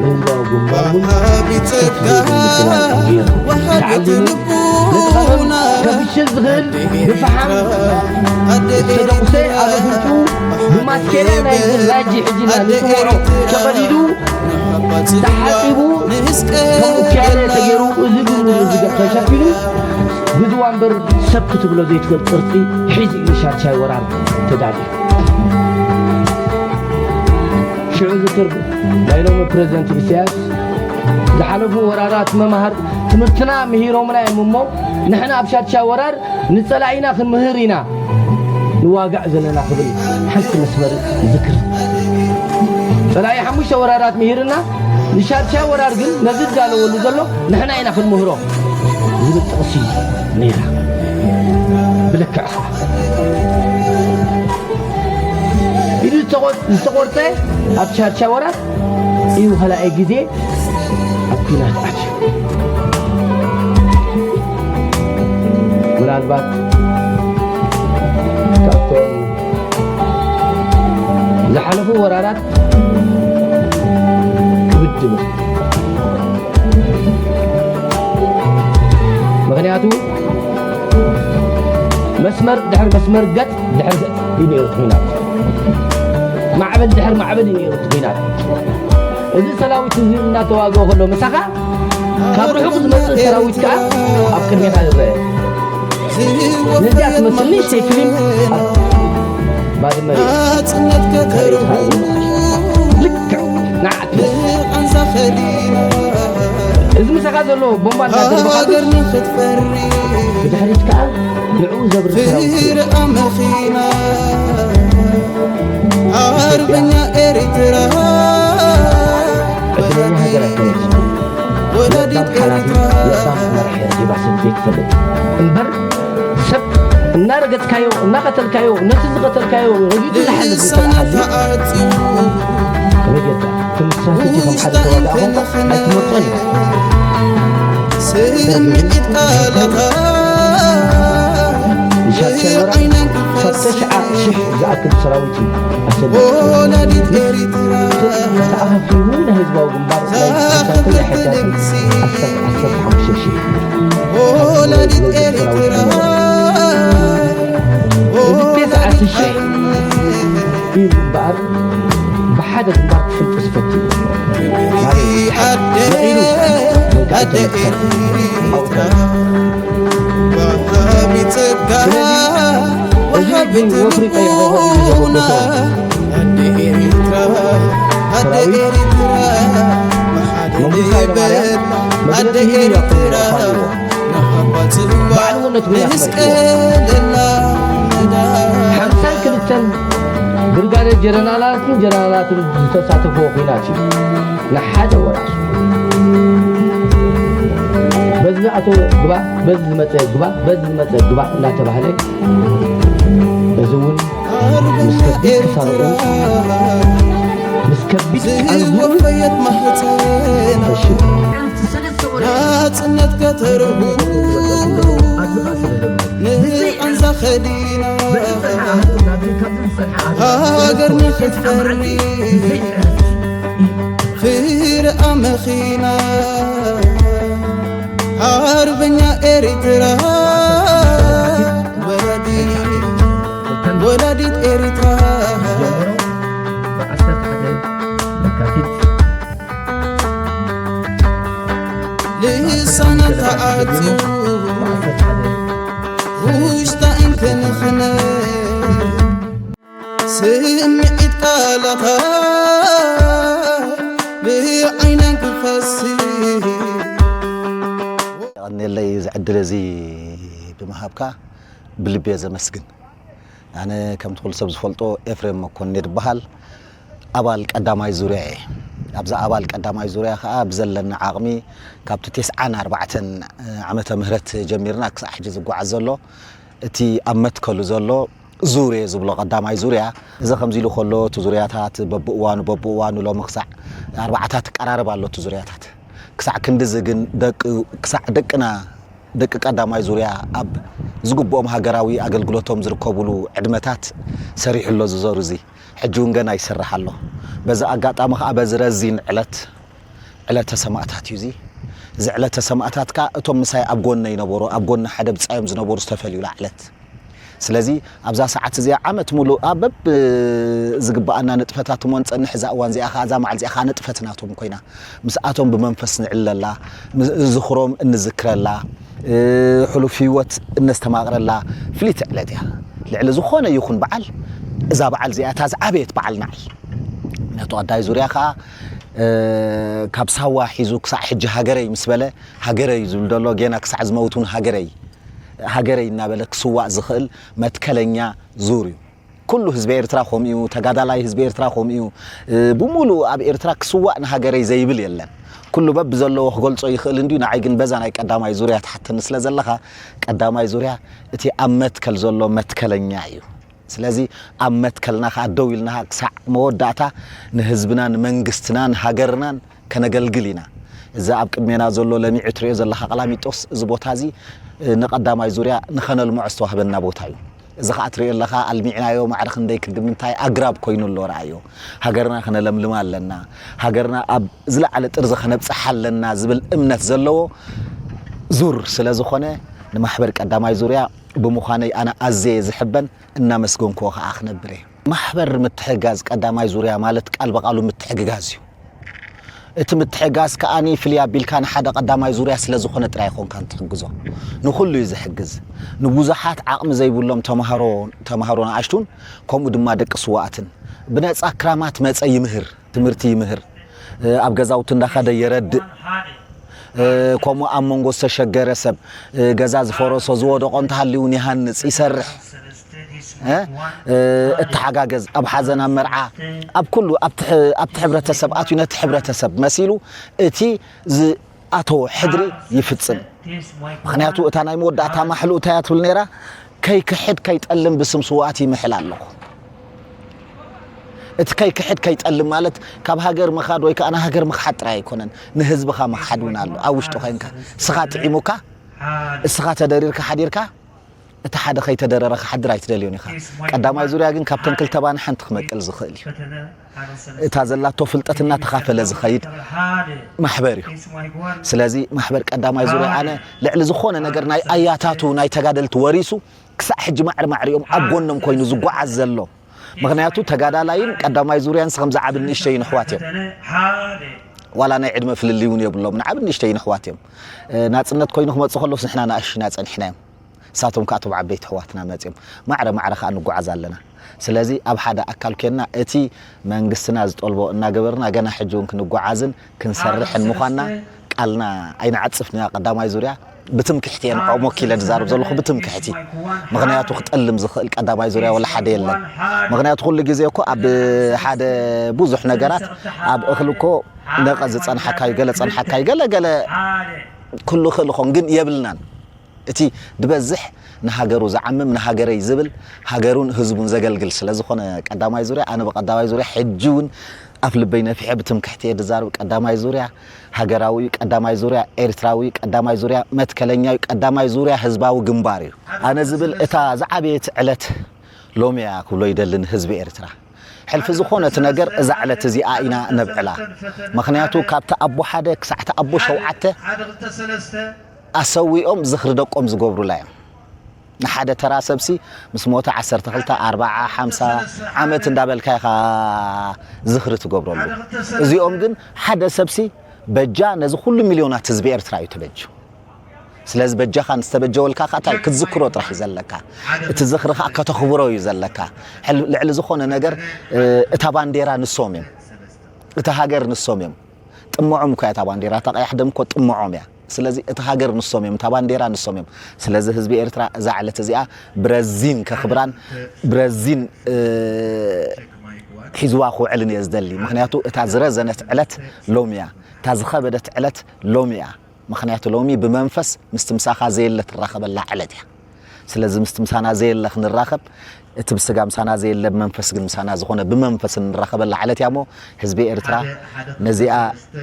ንህዝባዊ ግንባር እውን ወሃቢ ጸጋ፣ ተዓሊሙ ወሃቢ ልቦና፣ ነቲ ቀመም ከፍሽል ዝኽእል ብፈሓም ኣደ ዝተደቑሰ ኣብ ኣፍንጭኡ ብማስኬራ ናይ ራጂ ሕጂ ኢና ንጽውዖ ተቐዲዱ ተሓጺቡ ከምኡ ክያለ ተገይሩ እዚ ብምሉኡ እዚ ተሸፊኑ ብዝዋ እምበር ሰብ ክትብሎ ዘይትኽእል ቅርጺ ሒዙ እዩ ሻድሻይ ወራር ተዳልዩ። ሽዑ ዝክር ናይ ሎሚ ፕረዚደንት ኢሳያስ ዝሓለፉ ወራራት መምሃር ትምህርትና ምሂሮምና እዮም እሞ ንሕና ኣብ ሻድሻይ ወራር ንጸላኢና ክንምህር ኢና ንዋጋእ ዘለና ክብል ሓንቲ መስመር ይዝክር። ጸላኢ ሓሙሽተ ወራራት ምሂርና፣ ንሻድሻይ ወራር ግን ነዚ ዝዳለወሉ ዘሎ ንሕና ኢና ክንምህሮ ዝብል ጥቕሲ ነይራ። ብልክዕ ኢዱ ዝተቖ-፣ ዝተቖርጸ ኣብ ሻድሻይ ወራር እዩ ካልኣይ ግዜ ኣብ ኲናት ኣትዩ። ምናልባት ካብቶም ዝሓለፉ ወራራት ክብድ ይብል። ምኽንያቱ መስመር ድሕሪ መስመር፣ ገጽ ድሕሪ ገጽ እዩ ነይሩ እቲ ኲናት። ማዕበል ድሕሪ ማዕበል እዩ ነይሩ እቲ ኲናት። እዚ ሰራዊት እዚ እናተዋግኦ ከሎ ምሳኻ ካብ ርሑቕ ዝመጽእ ሰራዊት ከኣ ኣብ ቅድሜኻ ይረአ። ነዚኣ ትመስል ንእሽተይ ፊልም ኣብ ባድመ ርኢኻ። ልክዕ ንዓ ትመስል። እዚ ምሳኻ ዘሎ ቦምባ እናደርበኻሉ ብድሕሪት ከኣ ንዕኡ ዘብርህ ሰራዊት እዩ። ኢትዮጵያ ዕድለኛ ሃገር ኣይኮነትን። ለባም ሓላፊ፣ ለባም መራሒ ረኺባ ሰብ ዘይትፈልጥ እምበር፣ ሰብ እናረገጽካዮ፣ እናቐተልካዮ፣ ነቲ ዝቐተልካዮ ረጊጹ ዝሓልፍ ዝተባሃለ ከመይ ጌርካ? ከም ስትራተጂ ከም ሓደ ተዋጋኢ ኮንካ ኣይትመርጾን ኢኻ። ንሻድሻይ ወራር ክሳብ ተሽዓ ሽሕ ዝኣክል ሰራዊት እዩ ኣሰሊፉ። ተኣኻኺቡ ናይ ህዝባዊ ግንባር ናይ ተሳተፍቲ ናይ ሕዳሴ ዓሰርተ፣ ዓሰርተ ሓሙሽተ ሽሕ ወላዲት ኤርትራ። እዚ ተስዓተ ሽሕ እዩ እምበኣር ብሓደ ግንባር ክፍንጥስ ፈቲኑ። ማለት መቒሉ ወይ ከዓ ተመትከል ኣውታ። ስለዚ እዚ ግን ወፍሪ ቀይሕ ኮኾብ እዩ ዘበገሶ። ሰራዊት መንግስቱ ኃይለማርያም መግለጺ ሂቡ እዩ ኣብ ፋንዎ። ባዕሉ እውን ነቲ ኲናት መሪሕዎ። ሓምሳን ክልተን ብርጋዴር ጀነራላትን ጀነራላትን ዝተሳተፍዎ ኲናት እዩ። ንሓደ ወራር በዚ ዝኣተወ ግባእ፣ በዚ ዝመጸ ግባእ፣ በዚ ዝመጸ ግባእ እናተባህለ፣ እዚ እውን ምስ ከቢድ ክሳርኡ፣ ምስ ከቢድ ቃንዝኡ ፈሽሉ። ናጽነት ከተርቡ ንቓንዛ ኸዲና ሃገር ንኽትፈሪ ፍረ ኣመኺና ሓርበኛ ኤሪትራ ወላዲት ወላዲት ኤሪትራ ጀምሮ ብዓሰርተ ሓደ ለካቲት ልሳና ተዓጽዩ ብዓሰርተ ሓደ ውሽጣ እንክንኽነ ስምዒት ቃላታ ብዓይነን ክፈስስ የቐንየለይ እዚ ዕድል እዚ ብምሃብካ ብልቢ እየ ዘመስግን። ኣነ ከምቲ ኩሉ ሰብ ዝፈልጦ ኤፍሬም መኮንን እየ ዝበሃል። ኣባል ቀዳማይ ዙርያ እየ። ኣብዛ ኣባል ቀዳማይ ዙርያ ከኣ ብዘለና ዓቕሚ ካብቲ ተስዓን ኣርባዕተን ዓመተ ምህረት ጀሚርና ክሳዕ ሕጂ ዝጓዓዝ ዘሎ እቲ ኣብ መትከሉ ዘሎ ዙር እየ ዝብሎ ቀዳማይ ዙርያ። እዚ ከምዚ ኢሉ ከሎ እቲ ዙርያታት በብእዋኑ በብእዋኑ ሎሚ ክሳዕ ኣርባዓታት ይቀራረብ ኣሎ እቲ ዙርያታት። ክሳዕ ክንድዚ ግን ደቂ ክሳዕ ደቅና ደቂ ቀዳማይ ዙርያ ኣብ ዝግብኦም ሃገራዊ ኣገልግሎቶም ዝርከቡሉ ዕድመታት ሰሪሑ ኣሎ እዚ ዞር እዚ። ሕጂ እውን ገና ይሰርሕ ኣሎ። በዚ ኣጋጣሚ ከኣ በዚ ረዚን ዕለት፣ ዕለተ ሰማእታት እዩ እዚ። እዚ ዕለተ ሰማእታት ከኣ እቶም ምሳይ ኣብ ጎነይ ነበሩ፣ ኣብ ጎኒ ሓደ ብጻዮም ዝነበሩ ዝተፈልዩላ ዕለት። ስለዚ ኣብዛ ሰዓት እዚኣ ዓመት ሙሉእ ኣብ በብ ዝግብኣና ንጥፈታት እሞ ንጸንሕ፣ እዛ እዋን እዚኣ ከኣ፣ እዛ መዓልቲ እዚኣ ከኣ ንጥፈት ናቶም ኮይና፣ ምስኣቶም ብመንፈስ ንዕለላ፣ ምስ-፣ ዝኽሮም እንዝክረላ፣ እ፣ ሕሉፍ ህይወት እነስተማቕረላ ፍልይቲ ዕለት እያ። ልዕሊ ዝኾነ ይኹን በዓል፣ እዛ በዓል እዚኣ እታ ዝዓበየት በዓልና እያ። ምኽንያቱ ቀዳማይ ዙርያ ከኣ፣ እ፣ ካብ ሳዋ ሒዙ ክሳዕ ሕጂ ሃገረይ ምስ በለ፣ ሃገረይ ዝብል ዘሎ ጌና ክሳዕ ዝመውት እውን ሃገረይ፣ ሃገረይ እናበለ ክስዋእ ዝኽእል መትከለኛ ዙር እዩ። ኩሉ ህዝቢ ኤርትራ ከምኡ እዩ፣ ተጋዳላይ ህዝቢ ኤርትራ ከምኡ እዩ። እ፣ ብምሉኡ ኣብ ኤርትራ ክስዋእ ንሃገረይ ዘይብል የለን። ኩሉ በብዘለዎ ክገልጾ ይኽእል እንድዩ፣ ንዓይ ግን በዛ ናይ ቀዳማይ ዙርያ ትሓተኒ ስለ ዘለኻ፣ ቀዳማይ ዙርያ እቲ ኣብ መትከል ዘሎ መትከለኛ እዩ። ስለዚ ኣብ መትከልና ከኣ ደው ኢልና ክሳዕ መወዳእታ ንህዝብናን መንግስትናን ሃገርናን ከነገልግል ኢና። እዚ ኣብ ቅድሜና ዘሎ ለሚዑ ትሪኦ ዘለኻ ቀላሚጦስ፣ እዚ ቦታ እዚ ንቀዳማይ ዙርያ ንኸነልምዖ ዝተዋህበና ቦታ እዩ። እዚ ኸኣ ትሪኦ ኣለኻ ኣልሚዕናዮ ማዕረ ክንደይ ክንዲ ምንታይ ኣግራብ ኮይኑ ኣሎ፣ ረኣዮ። ሃገርና ከነለምልማ ኣለና። ሃገርና ኣብ ዝለዓለ ጥርዚ ከነብጽሓ ኣለና ዝብል እምነት ዘለዎ ዙር ስለ ዝኾነ ንማሕበር ቀዳማይ ዙርያ ብምዃነይ ኣነ ኣዝየ ዝሕበን እናመስገንክዎ ከኣ ክነብር እየ። ማሕበር ምትሕግጋዝ ቀዳማይ ዙርያ ማለት ቃል ብቓሉ ምትሕግጋዝ እዩ። እቲ ምትሕግጋዝ ከኣ ፍልይ ኣቢልካ ንሓደ ቀዳማይ ዙርያ ስለ ዝኾነ ጥራይ ኣይኮንካን ትሕግዞ። ንኹሉ እዩ ዝሕግዝ። ንብዙሓት ዓቕሚ ዘይብሎም ተምሃሮ፣ ተምሃሮ ንኣሽቱን ከምኡ ድማ ደቂ ስዋኣትን ብነጻ ክራማት መጸ ይምህር፣ ትምህርቲ ይምህር። ኣብ ገዛውቲ እንዳኸደ የረድእ። ከምኡ ኣብ መንጎ ዝተሸገረ ሰብ፣ ገዛ ዝፈረሶ ዝወደቖ እንተሃልዩ እውን ይሃንጽ፣ ይሰርሕ። እ? እ፣ እተሓጋገዝ ኣብ ሓዘን፣ ኣብ መርዓ፣ ኣብ ኩሉ ኣብቲ ሕ-፣ ኣብቲ ሕብረተሰብ ኣትዩ ነቲ ሕብረተሰብ መሲሉ እቲ ዝኣተዎ ሕድሪ ይፍጽም። ምኽንያቱ እታ ናይ መወዳእታ ማሕልኡ እንታይ እያ ትብል ነይራ? "ከይክሕድ ከይጠልም ብስም ስውኣት ይምሕል ኣለኹ።" እቲ ከይክሕድ ከይጠልም ማለት ካብ ሃገር ምኻድ ወይ ከኣ ንሃገር ምኽሓድ ጥራይ ኣይኮነን፣ ንህዝብኻ ምኽሓድ እውን ኣሎ። ኣብ ውሽጢ ኮይንካ እስኻ ጥዒሙካ፣ እስኻ ተደሪርካ ሓዲርካ፣ እቲ ሓደ ከይተደረረ ክሓድር ኣይትደልዮን ኢኻ። ቀዳማይ ዙርያ ግን ካብተን ክልተ ባኒ ሓንቲ ክመቅል ዝኽእል እዩ። እታ ዘላቶ ፍልጠት እናተኻፈለ ዝኸይድ ማሕበር እዩ። ስለዚ ማሕበር ቀዳማይ ዙርያ ኣነ ልዕሊ ዝኾነ ነገር ናይ ኣያታቱ ናይ ተጋደልቲ ወሪሱ ክሳዕ ሕጂ ማዕረ ማዕሪኦም ኣብ ጎኖም ኮይኑ ዝጓዓዝ ዘሎ። ምኽንያቱ ተጋዳላይን ቀዳማይ ዙርያን ከምዚ ዓቢ ንእሽተይን ኣሕዋት እዮም። ዋላ ናይ ዕድመ ፍልልይ እውን የብሎም። ንዓቢ ንእሽተይን ኣሕዋት እዮም። እ፣ ናጽነት ኮይኑ ክመጽእ ከሎስ ንሕና ንኣሽቱ ኢና ጸኒሕና እዮም። ንሳቶም ከኣ እቶም ዓበይቲ ኣሕዋትና መጺኦም። ማዕረ ማዕረ ከኣ ንጓዓዝ ኣለና። ስለዚ ኣብ ሓደ ኣካል ኬንና እቲ መንግስትና ዝጠልቦ እናገበርና ገና ሕጂ እውን ክንጓዓዝን ክንሰርሕን ምዃንና ቃልና ኣይንዓጽፍን ኢና። ቀዳማይ ዙርያ ብትምክሕቲ እየ ንዕኦም ወኪለ ዝዛረብ ዘለኹ፣ ብትምክሕቲ። ምኽንያቱ ክጠልም ዝኽእል ቀዳማይ ዙርያ ወላ ሓደ የለን። ምኽንያቱ ኩሉ ግዜ እኮ ኣብ ሓደ ብዙሕ ነገራት ኣብ እኽሊ እኮ ነቐዝ ዝጸንሓካ እዩ፣ ገለ ጸንሓካ እዩ፣ ገለ ገለ ኩሉ ይኽእል ይኸውን፣ ግን የብልናን። እቲ ዝበዝሕ ንሃገሩ ዝዓምም፣ ንሃገረይ ዝብል፣ ሃገሩን ህዝቡን ዘገልግል ስለ ዝኾነ ቀዳማይ ዙርያ፣ ኣነ ብቀዳማይ ዙርያ ሕጂ እውን ኣፍ ልበይ ነፊሐ ብትምክሕቲ እየ ዝዛረብ። ቀዳማይ ዙርያ ሃገራዊ እዩ፣ ቀዳማይ ዙርያ ኤርትራዊ እዩ፣ ቀዳማይ ዙርያ መትከለኛ እዩ፣ ቀዳማይ ዙርያ ህዝባዊ ግንባር እዩ። ኣነ ዝብል እታ ዝዓበየት ዕለት ሎሚ እያ ክብሎ ይደሊ ንህዝቢ ኤርትራ። ሕልፊ ዝኾነት ነገር እዛ ዕለት እዚኣ ኢና ነብዕላ። ምኽንያቱ ካብቲ ኣቦ ሓደ ክሳዕ እቲ ኣቦ ሸውዓተ ኣሰዊኦም ዝኽሪ ደቆም ዝገብሩላ እዮም። ንሓደ ተራ ሰብሲ ምስ ሞተ ዓሰርተ ክልተ፣ ኣርባዓ፣ ሓምሳ ዓመት እንዳበልካ ኢኻ ዝኽሪ ትገብረሉ። እዚኦም ግን ሓደ ሰብሲ በጃ ነዚ ኩሉ ሚልዮናት ህዝቢ ኤርትራ እዩ ተበጅዩ። ስለዚ በጃኻ ንዝተበጀወልካ ከኣ እንታይ ክትዝክሮ ጥራሕ እዩ ዘለካ። እቲ ዝኽሪ ከኣ ከተኽብሮ እዩ ዘለካ። ሕል-፣ ልዕሊ ዝኾነ ነገር፣ እ፣ እታ ባንዴራ ንሶም እዮም። እታ ሃገር ንሶም እዮም። ጥምዖም እኮ እያ እታ ባንዴራ፣ እታ ቀያሕ ደም እኮ ጥምዖም እያ። ስለዚ እታ ሃገር ንሶም እዮም፣ እታ ባንዴራ ንሶም እዮም። ስለዚ ህዝቢ ኤርትራ እዛ ዕለት እዚኣ ብረዚን ከኽብራን ብረዚን፣ እ፣ ሒዝዋ ክውዕልን እየ ዝደሊ። ምኽንያቱ እታ ዝረዘነት ዕለት ሎሚ እያ። እታ ዝኸበደት ዕለት ሎሚ እያ። ምኽንያቱ ሎሚ ብመንፈስ ምስቲ ምሳኻ ዘየለ ትራኸበላ ዕለት እያ። ስለዚ ምስቲ ምሳና ዘየለ ክንራኸብ፣ እቲ ብስጋ ምሳና ዘየለ ብመንፈስ ግን ምሳና ዝኾነ ብመንፈስ እንራኸበላ ዕለት እያ እሞ፣ ህዝቢ ኤርትራ ነዚኣ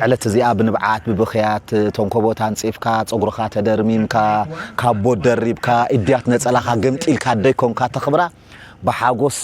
ዕለት እዚኣ ብንብዓት፣ ብብኽያት፣ ተንኮቦ ታንጺፍካ፣ ጸጉርኻ ተደርሚምካ፣ ካቦት ደሪብካ፣ እድያት ነጸላኻ ገምጢልካ ደይኮንካ ተኽብራ፣ ብሓጎስ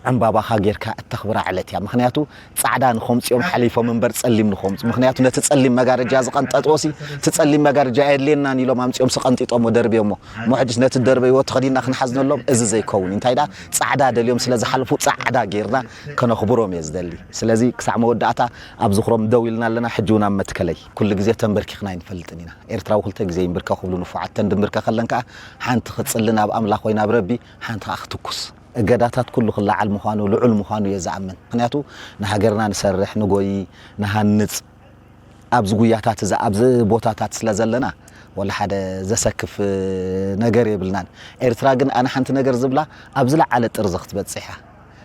ዕምባባኻ ጌርካ እተኽብራ ዕለት እያ። ምኽንያቱ ጻዕዳ ንኸምጽኦም ሓሊፎም እምበር ጸሊም ንኸምጽ-፣ ምኽንያቱ ነቲ ጸሊም መጋረጃ ዝቐንጠጥዎሲ፣ እቲ ጸሊም መጋረጃ ኣየድልየናን ኢሎም ኣምጺኦምሲ ቀንጢጦሞ ደርብዮሞ። እሞ ሕጅስ ነቲ ደርበይዎ ተኸዲንና ክንሓዝነሎም፣ እዚ ዘይከውን እዩ። እንታይ ደኣ ጻዕዳ ደልዮም ስለ ዝሓልፉ ጻዕዳ ጌርና ከነኽብሮም እየ ዝደሊ። ስለዚ ክሳዕ መወዳእታ ኣብ ዝኽሮም ደው ኢልና ኣለና። ሕጂ እውን ኣብ መትከለይ ኩሉ ግዜ ተንበርኪኽና ኣይንፈልጥን ኢና። ኤርትራዊ ክልተ ግዜ ይንብርከኽ ክብሉ ንፉዓት። ተን ድንብርከኸለን ከኣ ሓንቲ ክትጽሊ ናብ ኣምላኽ ወይ ናብ ረቢ፣ ሓንቲ ከኣ ክትኩስ። እገዳታት ኩሉ ክለዓል ምዃኑ፣ ልዑል ምዃኑ እየ ዝኣምን። ምኽንያቱ ንሃገርና ንሰርሕ፣ ንጎይ፣ ንሃንጽ፣ ኣብዚ ጉያታት እዚ፣ ኣብዚ ቦታታት ስለ ዘለና፣ ወላ ሓደ ዘሰክፍ ነገር የብልናን። ኤርትራ ግን ኣነ ሓንቲ ነገር ዝብላ፣ ኣብ ዝለዓለ ጥርዚ ክትበጽሕ እያ።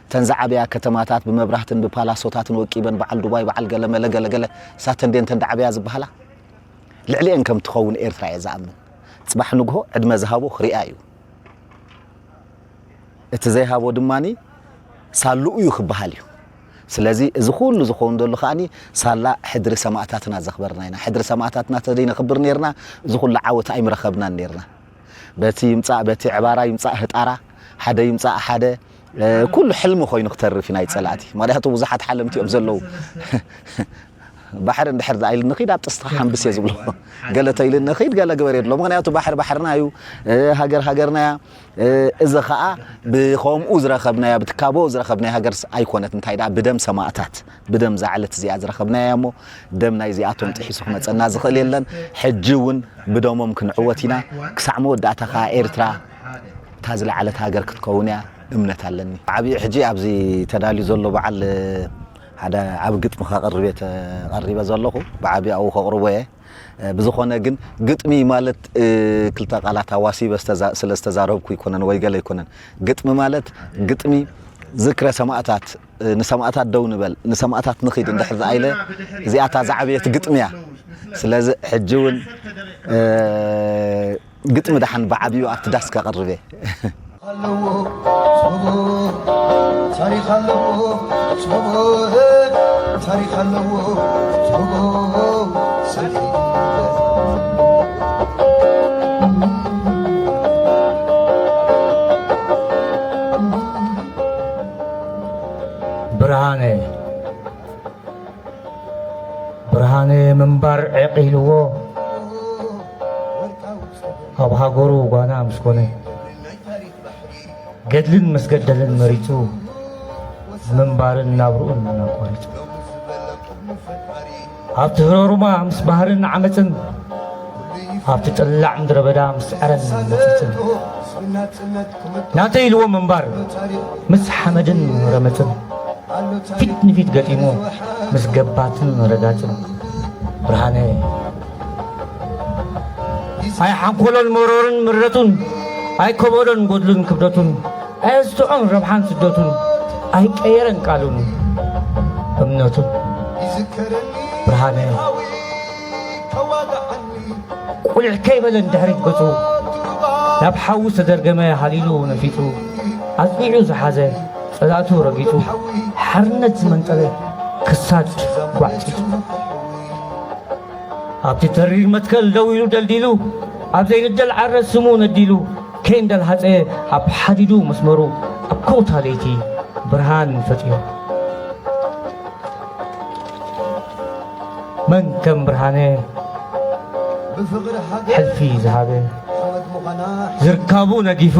እተን ዝዓበያ ከተማታት ብመብራህትን ብፓላሶታትን ወቂበን፣ በዓል ዱባይ፣ በዓል ገለ መለ ገለ ገለ፣ እሳተን ድየን እተን ዝዓበያ ዝበሃላ? ልዕሊኤን ከም ትኸውን ኤርትራ እየ ዝኣምን። ጽባሕ ንግሆ ዕድመ ዝሃቦ ክሪኣ እዩ። እቲ ዘይሃቦ ድማ ሳልኡ እዩ ክበሃል እዩ። ስለዚ እዚ ኩሉ ዝኸውን ዘሎ ከዓኒ ሳላ ሕድሪ ሰማእታትና ዘኽበርና ኢና። ሕድሪ ሰማእታትና ተደይ ነኽብር ነርና፣ እዚ ኩሉ ዓወት ኣይምረኸብናን ነርና። በቲ ይምጻእ፣ በቲ ዕባራ ይምጻእ ህጣራ፣ ሓደ ይምጻእ ሓደ፣ እ፣ ኩሉ ሕልሚ ኮይኑ ክተርፍ እዩ ናይ ጸላእቲ። ምኽንያቱ ብዙሓት ሓለምቲ እዮም ዘለዉ። ባሕሪ እንድሕር ደኣ ኢሉ ንኺድ ኣብ ጥስቲ ሓምብስ እየ ዝብሎ። ገለ ተይሉ ንኺድ፣ ገለ ግበር የድሎ። ምኽንያቱ ባሕሪ ባሕርና እዩ፣ እ፣ ሃገር ሃገርና እያ። እ፣ እዚ ኸኣ ብኸምኡ ዝረኸብናያ፣ ብትካቦ ዝረኸብናያ ሃገርስ ኣይኮነት። እንታይ ደኣ ብደም ሰማእታት፣ ብደም ዝዓለት እዚኣ ዝረኸብናያ እሞ ደም ናይዚኣቶም ጥሒሱ ክመጸና ዝኽእል የለን። ሕጂ እውን ብደሞም ክንዕወት ኢና። ክሳዕ መወዳእታ ኸኣ ኤርትራ እታ ዝለዓለት ሃገር ክትከውን እያ እምነት ኣለኒ። ዓብዪ ሕጂ ኣብዚ ተዳልዩ ዘሎ በዓል ሓደ ዓቢ ግጥሚ ከቕርብ እየ ተቐሪበ ዘለኹ። ብዓቢ ኣብኡ ከቕርቦ እየ። ብዝኾነ ግን ግጥሚ ማለት፣ እ፣ ክልተ ቃላት ኣዋሲበ ዝተዛ-፣ ስለ ዝተዛረብኩ ኣይኮነን ወይ ገለ ኣይኮነን። ግጥሚ ማለት ግጥሚ ዝክረ ሰማእታት፣ እ፣ ንሰማእታት ደው ንበል፣ ንሰማእታት ንኺድ እንድሕር ዝኣይለ እዚኣታ ዝዓበየት ግጥሚ እያ። ስለዚ ሕጂ እውን፣ እ፣ ግጥሚ ደሓን ብዓብዩ ኣብቲ ዳስ ከቕርብ እየ። ኣለዎ ጽቡቕ ታሪኽ ኣለዎ ጽቡቕ ታሪኽ ኣለዎ ጽቡቕ ሰልፊ ብርሃነ ብርሃነ ምንባር ዕቕ ኢልዎ ኣብ ሃገሩ ጓና ምስ ኮነ ገድልን ምስ ገደልን መሪጹ ምንባርን ናብርኡን ኣቋሪጹ ኣብቲ ህረሩማ ምስ ባህርን ዓመፅን ኣብቲ ጥላዕ ምድረ በዳ ምስ ዕረን መፅፅን ናተይ ኢልዎ ምንባር ምስ ሓመድን ረመፅን ፊት ንፊት ገጢሙ ምስ ገባትን ረጋፅን ብርሃነ ኣይሓንኮሎን መሮርን ምረቱን ኣይከበዶን ጎድሉን ክብደቱን ኣየስትዖን ረብሓን ስደቱን ኣይቀየረን ቃሉን እምነቱን ብርሃነ ቁልዕ ከይበለ ንድሕሪት ገጹ ናብ ሓዊ ዝተደርገመ ሃሊሉ ነፊጹ ኣጽኒዑ ዝሓዘ ጸላእቱ ረጊጹ ሓርነት ዝመንጠለ ክሳድ ጓዕጺጹ ኣብቲ ተሪር መትከል ደው ኢሉ ደልዲሉ ኣብ ዘይንደል ዓረ ስሙ ነዲሉ ከይንደል ሃጸ ኣብ ሓዲዱ መስመሩ ኣብ ከውታ ለይቲ ብርሃን ፈጢሩ መን ከም ብርሃነ ሕልፊ ዝሃበ ዝርካቡ ነጊፉ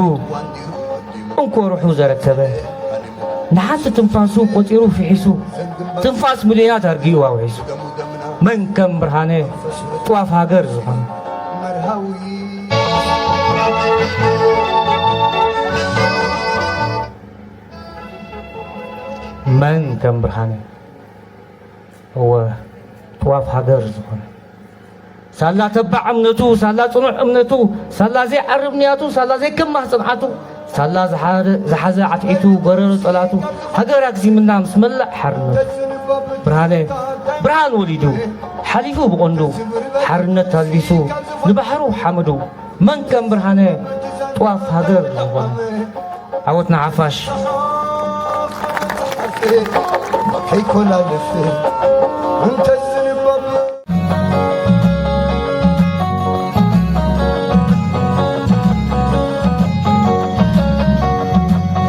እንኮ ሩሑ ዘረከበ ንሓንቲ ትንፋሱ ቆጺሩ ፍሒሱ ትንፋስ ሚልዮናት ኣርጊኡ ኣውሒሱ መን ከም ብርሃነ ጥዋፍ ሃገር ዝኾነ መን ከም ብርሃነ እወ ጥዋፍ ሃገር ዝኾነ ሳላ ተባዕ እምነቱ ሳላ ጽኑዕ እምነቱ ሳላ ዘይዓርብ ንያቱ ሳላ ዘይከማህ ጽንዓቱ ሳላ ዝሓረ- ዝሓዘ ዓትዒቱ ጎረሮ ጸላቱ ሃገር ኣግዚምና ምስ መላእ ሓርነቱ ብርሃነ ብርሃን ወሊዱ ሓሊፉ ብቐንዱ ሓርነት ኣልቢሱ ንባሕሩ ሓመዱ መን ከም ብርሃነ ጥዋፍ ሃገር ዝኾነ ዓወት ንሓፋሽ ከይኮላልፍ እንተዝንበብ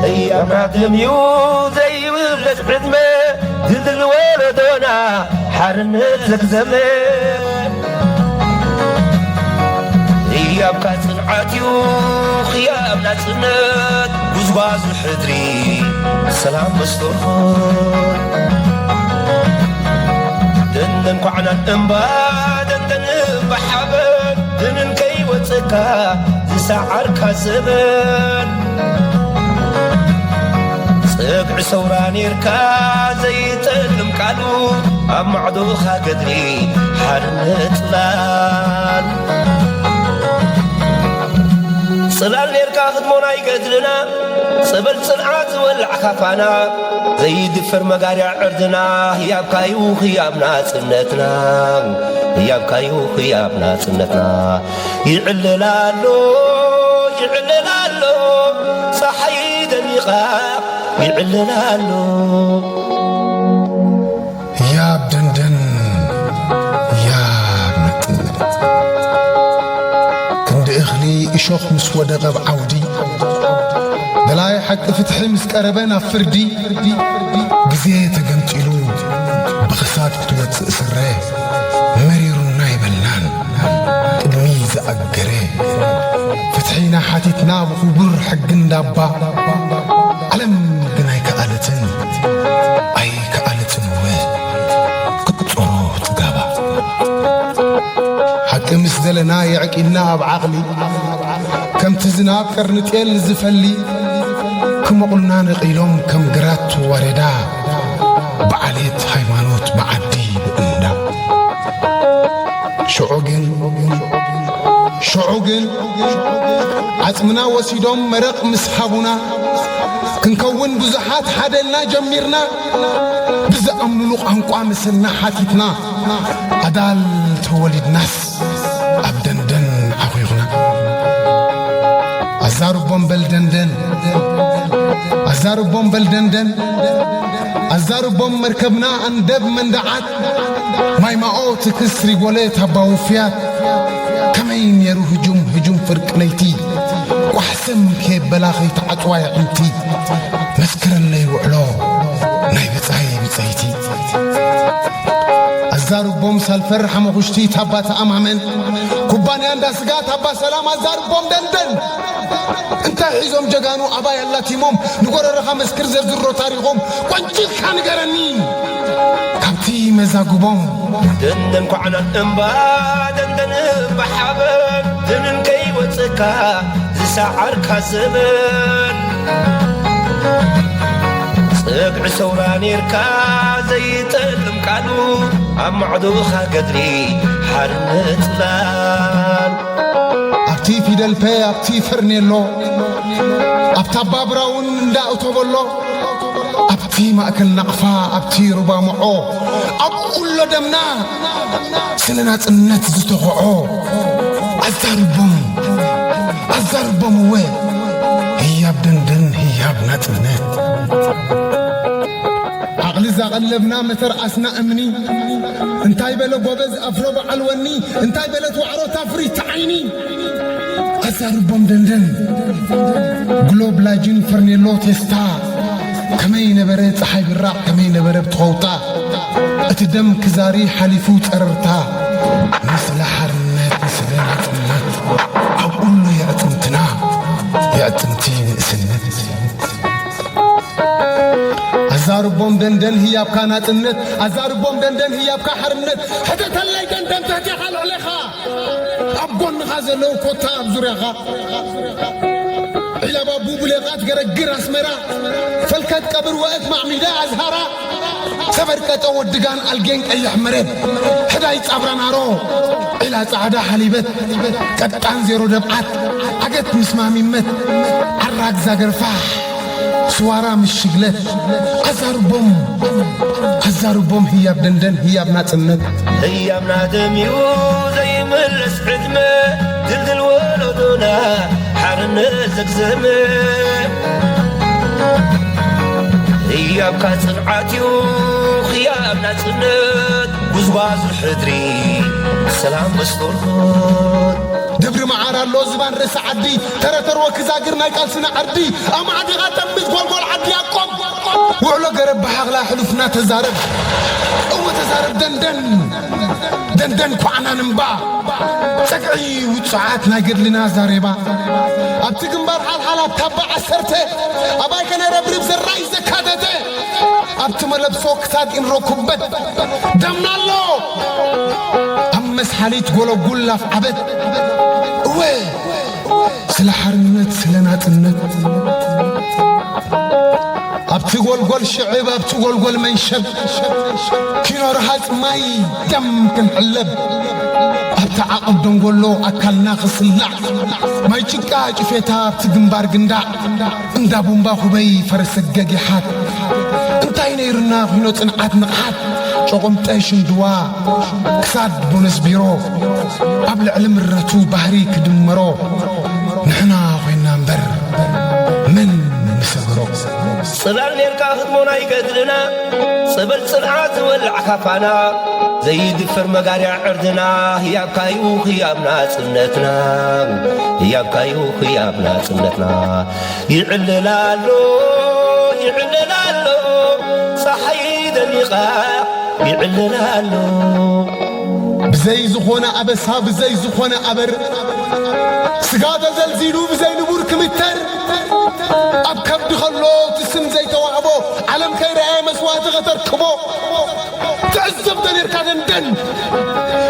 ህያብ ናትም እዩ ዘይብለስ ዕድመ ድልድል ወለዶና ሓርነት ዘክዘመ ህያብካ ጽንዓት እዩ ህያብ ናጽነት ጉዝጓዙ ሕድሪ ሰላም መስቶርኾን ደንደን ኳዕናን እምባ ደንደን እምባ ሓበን ድንን ከይወፅካ ዝሰዓርካ ዘበን ፀግዒ ሰውራ ኔርካ ዘይጠልም ቃሉ ኣብ ማዕዶኻ ገድሊ ሓርነት ፅላል ፅላል ኔርካ ክትሞናይ ገድልና ፀበል ፅንዓት ዝወልዕ ካፋና ዘይድፈር መጋርያ ዕርድና ህያብካዩ ህያብ ናፅነትና ህያብካዩ ህያብ ናፅነትና ይዕልል ኣሎ ይዕልል ኣሎ ፀሓይ ደሚቓ ይዕለል ኣሎ። ያብ ደንደን፣ ያብ መጥነት፣ ክንዲ እኽሊ እሾኽ ምስ ወደቐ ኣብ ዓውዲ፣ በላይ ሓቂ ፍትሒ ምስ ቀረበ ናብ ፍርዲ፣ ግዜ ተገምጢሉ ብኽሳድ ክትወጽእ ስረ፣ መሪሩና ይበልናን ቅድሚ ዝኣገረ፣ ፍትሒና ሓቲትና ብኽቡር ሕጊ እንዳባ፣ ዓለም ግን ኣይከኣለትን፣ ኣይከኣለትን እወ ክትጾሮ ጽጋባ። ሓቂ ምስ ደለና የዕቂልና ኣብ ዓቕሊ፣ ከምቲ ዝናብ ቀርኒ ጤል ዝፈሊ፣ ክመቑልና ነቒሎም ከም ግራት ዋሬዳ፣ ብዓሌት ሃይማኖት ብዓዲ ብእምዳ። ሽዑ ግን፣ ሽዑ ግን፣ ዓጽምና ወሲዶም መረቕ ምስ ሃቡና፣ ክንከውን ብዙሓት ሓደልና ጀሚርና፣ ብዝኣምኑሉ ቋንቋ ምስልና ሓቲትና፣ ኣዳል ተወሊድናስ ኣብ ደንደን ዓኺኹና። ኣዛርቦም በል ደንደን፣ ኣዛርቦም በል ደንደን፣ ኣዛርቦም መርከብና ኣንደብ መንደዓት፣ ማይ ማኦ ትክስ ሪጎለ ታባ ውፍያት፣ ከመይ ነይሩ ህጁም፣ ህጁም ፍርቂ ለይቲ፣ ቋሕ ስም ከየበላ ከይተዓጽዋ የዕንቲ፣ መስክረለይ ውዕሎ ናይ ብጻይ ብጸይቲ። ኣዛርቦም ሳልፈር ሓመኹሽቲ ታባ ተኣማመን፣ ኩባንያ እንዳ ስጋ ታባ ሰላም ኣዛርቦም ደንደን። እንታይ ሒዞም ጀጋኑ ኣባይ ኣላቲሞም፣ ንጎረረኻ መስክር ዘርዝሮ ታሪኾም፣ ቆንጭልካ ንገረኒ ካብቲ መዛግቦም። ደንደን ኳዕናን እምባ፣ ደንደን እምባ ሓበን፣ ትንን ከይወጸካ ዝሰዓርካ ዘበን። ጸግዒ ሰውራ ኔርካ ዘይጠልም ቃሉ፣ ኣብ ማዕዶኻ ገድሊ ሓርነት ጽላል። ኣብቲ ፊደል ፔ፣ ኣብቲ ፈርኔሎ፣ ኣብታ ባብራውን እንዳ እቶበሎ፣ ኣብቲ ማእከል ናቕፋ፣ ኣብቲ ሩባ ምዖ፣ ኣብ ኡሎ ደምና ስለ ናጽነት ዝተኸዖ፣ ኣዛርቦም፣ ኣዛርቦም እወ፣ ህያብ ደንደን፣ ህያብ ናጽነት። ዓቕሊ ዛቐለብና መተርኣስና እምኒ፣ እንታይ በለ ጎበዝ ኣፍሮ በዓል ወኒ፣ እንታይ በለት ዋዕሮ ታፍሪ ተዓይኒ። ኣዛርቦም ደንደን፣ ግሎብ ላጅን ፈርኔሎ ቴስታ፣ ከመይ ነበረ ጸሓይ ብራቕ፣ ከመይ ነበረ ብትኸውታ፣ እቲ ደም ክዛሪ ሓሊፉ ጸረርታ፣ ንስለ ሓርነት፣ ንስለ ናጽነት፣ ኣብ ኡሎ የዕጽምትና፣ የዕጽምቲ ንእስነት። ኣዛርቦም ደንደን ህያብካ ናጽነት፣ ኣዛርቦም ደንደን ህያብካ ሓርነት። ሕተተለይ ደንደን ትሕቴኻ ልዕሌኻ፣ ኣብ ጎንኻ ዘለዉ ኮታ ኣብ ዙርያኻ። ዒላባ ቡቡሌቓት ገረግር ኣስመራ፣ ፈልከት ቀብር ወእት ማዕሚዳ ኣዝሃራ፣ ሰበር ቀጠ ወድጋን ኣልጌን ቀይሕ መሬት፣ ሕዳይ ጻብራ ናሮ፣ ዒላ ጻዕዳ ሓሊበት፣ ቀጣን ዜሮ ደብዓት፣ ዓገት ምስ ማሚመት፣ ዓራግ ዛገርፋሕ፣ ስዋራ ምስ ሽግለት፣ ኣዛርቦም፣ ኣዛርቦም ህያብ ደንደን፣ ህያብ ናጽነት። ህያብና ደም እዩ ዘይምለስ ዕድመ፣ ድልድል ወለዶና ሓርነት ዘግዘመ። ህያብካ ጽንዓት እዩ፣ ህያብ ናጽነት፣ ጉዝጓዙ ሕድሪ፣ ሰላም መስፈርቶት። ደብሪ መዓር ኣሎ ዝባን ርእሲ ዓዲ፣ ተረተር ወክዛግር ናይ ቃልስና ዓዲ፣ ኣማዕዲኻ ጠምት ጎልጎል ዓዲ ያቆብ። ውዕሎ ገረብ ብሓኽላ ሕሉፍና ተዛረብ፣ እወ ተዛረብ ደንደን፣ ደንደን ኳዕናን እምባ፣ ጸግዒ ውጹዓት ናይ ገድልና ዛሬባ። ኣብቲ ግንባር ሓልሓል ኣብ ታባ ዓሰርተ፣ ኣባይ ከነረብርብ ዘራይ ዘካተተ፣ ኣብቲ መለብሶ ክሳድ ኢንሮ ኩበት፣ ደምና ኣሎ ኣብ መስሓሊት ጎለጉል ኣፍዓበት። እወ ስለ ሓርነት፣ ስለ ናጽነት። ኣብቲ ጎልጎል ሽዕብ፣ ኣብቲ ጎልጎል መንሸብ፣ ኪኖ ረሃጽ ማይ ደም ክንሕለብ፣ ኣብቲ ዓቐብ ደንጎሎ ኣካልና ክስላዕ፣ ማይ ጭቃ ጭፌታ ኣብቲ ግንባር ግንዳዕ፣ እንዳ ቡምባ ኩበይ ፈረስ ሰገግ ይሓት። እንታይ ነይሩና ኪኖ ጽንዓት ንቕሓት፣ ጨቖምጠ ሽንድዋ ክሳድ ቦነስ ቢሮ፣ ኣብ ልዕሊ ምረቱ ባህሪ ክድመሮ፣ ንሕና ኮይና እምበር መን ምሰገሮ። ጽላል ኔርካ ህድሞ ናይ ገድልና፣ ጸበል ጽንዓት ዝወልዕ ካፋና፣ ዘይድፈር መጋርያ ዕርድና፣ ህያብካዩ ህያብ ናጽነትና፣ ህያብካዩ ህያብ ናጽነትና። ይዕልል ኣሎ፣ ይዕልል ኣሎ፣ ጸሓይ ደሚቓ ይዕልል ኣሎ። ብዘይ ዝኾነ ኣበሳ፣ ብዘይ ዝኾነ ኣበር፣ ስጋ ተዘልዚሉ ብዘይ ንቡር ክምተር፣ ኣብ ከብዲ ከሎ እቲ ስም ዘይተዋህቦ፣ ዓለም ከይረኣየ መስዋእቲ ከተርክቦ። ትዕዘብ ዶ ኔርካ ደንደን፣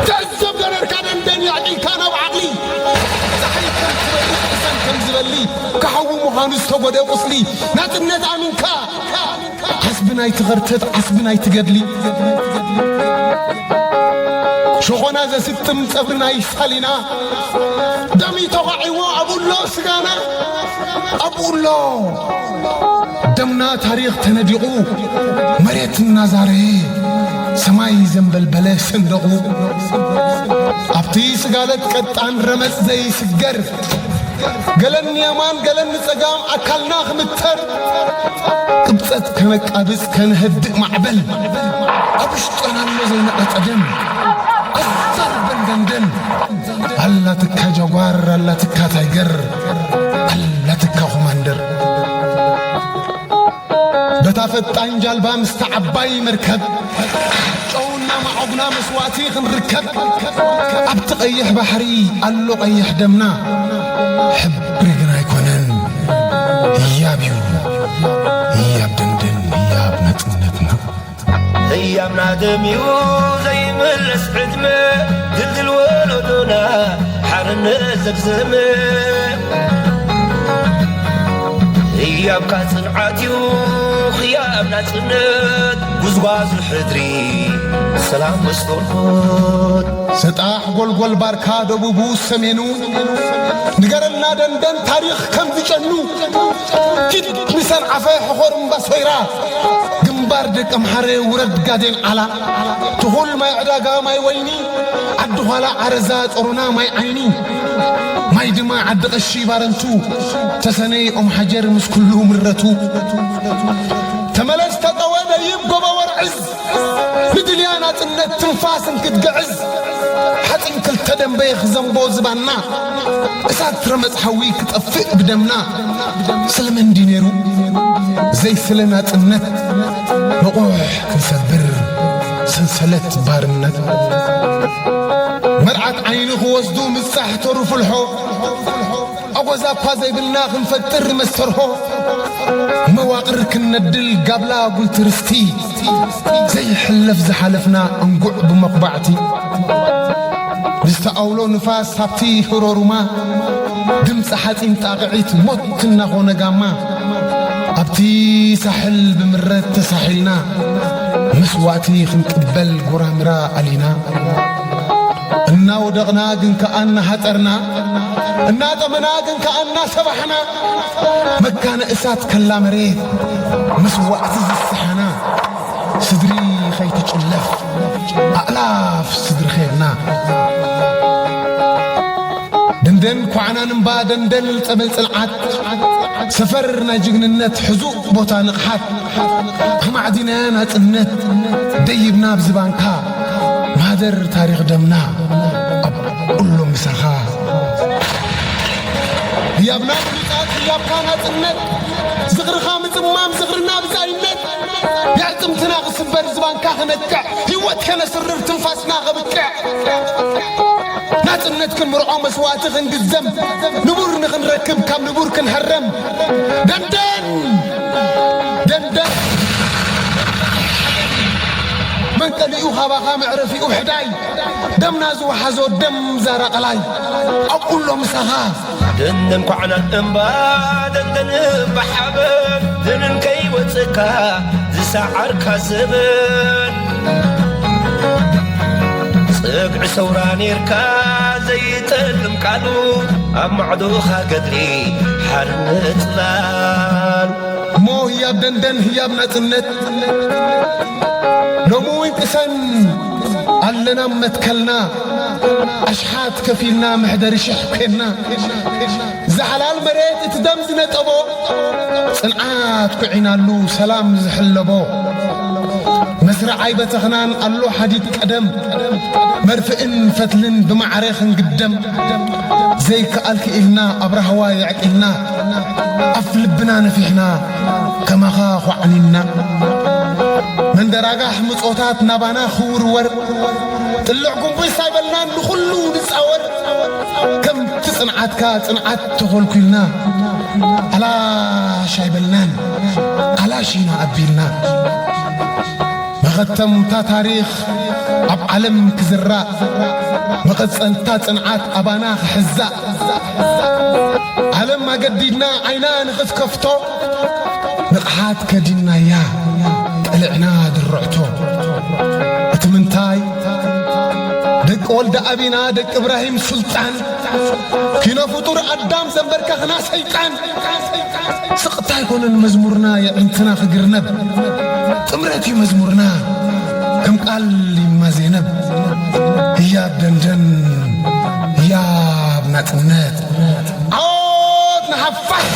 ትዕዘብ ዶ ኔርካ ደንደን፣ የዕቂልካ ናብ ዓቕሊ። ጸሓይ ከም ትበርቕ፣ እሳት ከም ዝበሊ፣ ክሓዊ ምዃኑ ዝተጎደ ቁስሊ፣ ናጽነት ኣሚንካ። ዓስቢ ናይቲ ኸርተት፣ ዓስቢ ናይቲ ገድሊ። ሸኾና ዘስጥም ጸብሪ ናይ ሳሊና፣ ደም ተዃዒዎ ኣብኡ ኣሎ ስጋና፣ ኣብኡ ኣሎ። ደምና ታሪኽ ተነዲቑ፣ መሬት እናዛረየ፣ ሰማይ ዘንበልበለ ሰንደቑ። ኣብቲ ስጋለት ቀጣን ረመጽ ዘይስገር፣ ገለን ንየማን ገለን ንጸጋም ኣካልና ክምተር፣ ቅብጸት ከነቃብጽ ከነህድእ ማዕበል፣ ኣብ ውሽጥና ኣሎ ዘይነቐጸ ደም። ኣዛርበን ደንደን፣ ኣላትካ ጃጓር፣ ኣላትካ ታይገር፣ ኣላትካ ኮማንደር። በታ ፈጣን ጃልባ ምስታ ዓባይ መርከብ፣ ጨውና ማዕጉና መስዋእቲ ክንርከብ፣ ኣብቲ ቀይሕ ባሕሪ ኣሎ ቀይሕ ደምና። ሕብሪ ግን ኣይኮነን፣ ህያብ እዩ፣ ህያብ ደንደን፣ ህያብ ናጽነትና። ህያብና ደም እዩ ዘይምለስ ዕድመ፣ ድልድል ወለዶና ሓርነት ዘግዘመ። ህያብካ ጽንዓት እዩ፣ ህያብ ናጽነት፣ ጉዝጓዙ ሕድሪ፣ ሰላም መስፈርኮት። ሰጣሕ ጎልጎል ባርካ ደቡቡ ሰሜኑ፣ ንገረልና ደንደን ታሪኽ ከም ዝጨኑ። ኪድ ንሰንዓፈ ሕኾር እምባ ሶይራ፣ ግንባር ደቂ ኣምሓረ ውረድ ጋዴን ዓላ። ትኹል ማይ ዕዳጋ ማይ ወይኒ፣ ዓዲ ዃላ ዓረዛ ጾሮና ማይ ዓይኒ። ማይ ድማ ዓዲ ቀሺ ባረንቱ፣ ተሰነይ ኦም ሓጀር ምስ ኩሉ ምረቱ። ተመለስ ተጠወ ደይብ ጎቦ ወርዕዝ፣ ንድልያ ናጽነት ትንፋስ እንክትግዕዝ። ሓጺን ክልተ ደንበ ክዘንቦ ዝባና፣ እሳት ረመጽ ሓዊ ክጠፍእ ብደምና። ስለመን ድዩ ነይሩ ዘይስለ ናጽነት፣ መቑሕ ክንሰብር ሰንሰለት ባርነት። መርዓት ዓይኒ ክወስዱ ምጻሕ ተሩ ፍልሖ፣ ኣጎዛ እኳ ዘይብልና ክንፈጥር መስተርሆ፣ መዋቕር ክነድል ጋብላ ጉልቲ ርስቲ፣ ዘይሕለፍ ዝሓለፍና እንጉዕ ብመኹባዕቲ። ንዝተኣውሎ ንፋስ ሃብቲ ህሮሩማ፣ ድምፂ ሓፂን ጣቕዒት ሞት እናኾነ ጋማ። ኣብቲ ሳሕል ብምረት ተሳሒልና፣ መስዋእቲ ክንቅበል ጎራምራ ኣሊና። እናወደቕና ግን ከኣ እናሃጠርና፣ እናጠመና ግን ከኣ እናሰባሕና፣ መካነ እሳት ከላ መሬት መስዋእቲ ዝሰሓና፣ ስድሪ ከይትጭለፍ ኣእላፍ ስድሪ ኸይድና። ደንደን ኳዕናን እምባ ደንደን ጸበል ጽንዓት፣ ሰፈር ናይ ጅግንነት ሕዙእ ቦታ ንቕሓት። ኣማዕዲናያ ናጽነት ደይብና ኣብ ዝባንካ፣ ማህደር ታሪኽ ደምና ኣብ ቁሎ ምሳኻ። ህያብና ምሉጻት፣ ህያብካ ናጽነት፣ ዝኽርኻ ምጽማም፣ ዝኽርና ብጻይነት። የዕጽምትና ክስበር፣ ዝባንካ ክነቅዕ፣ ህይወት ከነስርር፣ ትንፋስና ከብቅዕ። ናጽነት ክንምርዖ፣ መስዋእቲ ክንግዘም፣ ንቡር ንኽንረክብ፣ ካብ ንቡር ክንሕረም። ደንደን! ደንደን! መንቀሊኡ ካባኻ፣ መዕረፊኡ ሕዳይ። ደምና ዝወሓዞ ደም ዛራ ቀላይ። ኣብ ቁሎ ምሳኻ። ደንደን ኳዕናን እምባ፣ ደንደን እምባ ሓበን፣ ደንን ከይወጽካ ዝሰዓርካ ዘበን። ጸግዒ ሰውራ ኔርካ ዘይጠልም ቃሉ፣ ኣብ ማዕዶኻ ገድሊ ሓርነት ጽላሉ። እሞ ህያብ ደንደን፣ ህያብ ናጽነት፣ ሎሚ እውን ቅሰን ኣለና መትከልና። ኣሽሓት ከፊልና መሕደሪ ሽሕ ኮይና፣ ዝሓላል መሬት እቲ ደም ዝነጠቦ፣ ጽንዓት ኩዒናሉ ሰላም ዝሕለቦ። መስርዕ ኣይበተኽናን ኣሎ ሓዲድ ቀደም፣ መርፍእን ፈትልን ብማዕረ ክንግደም። ዘይከኣል ክኢልና ኣብ ራህዋ የዕቂልና፣ ኣፍ ልብና ነፊሕና ከማኻ ኳዕኒና። መንደራጋሕ ምጾታት ናባና ክውርወር፣ ጥልዕ ጉንቡይ ሳይበልናን ንኹሉ ንጻወር። ከምቲ ጽንዓትካ ጽንዓት ተኾልኩልና፣ ኣላሽ ኣይበልናን፣ ኣላሽ ኢና ኣቢልና። መኸተምታ ታሪኽ ኣብ ዓለም ክዝራእ፣ መቐጸልታ ጽንዓት ኣባና ክሕዛእ። ዓለም ኣገዲድና ዓይና ንኽትከፍቶ፣ ንቕሓት ከዲንናያ ቀልዕና ድርዕቶ። እቲ ምንታይ፣ ደቂ ወልደ ኣቢና፣ ደቂ እብራሂም ሱልጣን፣ ኪኖ ፍጡር ኣዳም ዘንበርከኽና ሰይጣን። ስቕታ ኣይኮነን መዝሙርና፣ የዕንትና ክግርነብ፣ ጥምረት እዩ መዝሙርና፣ ከም ቃል ይማ ዜነብ። ህያብ ደንደን፣ ህያብ ናጽነት፣ ዓወት ንሓፋሽ!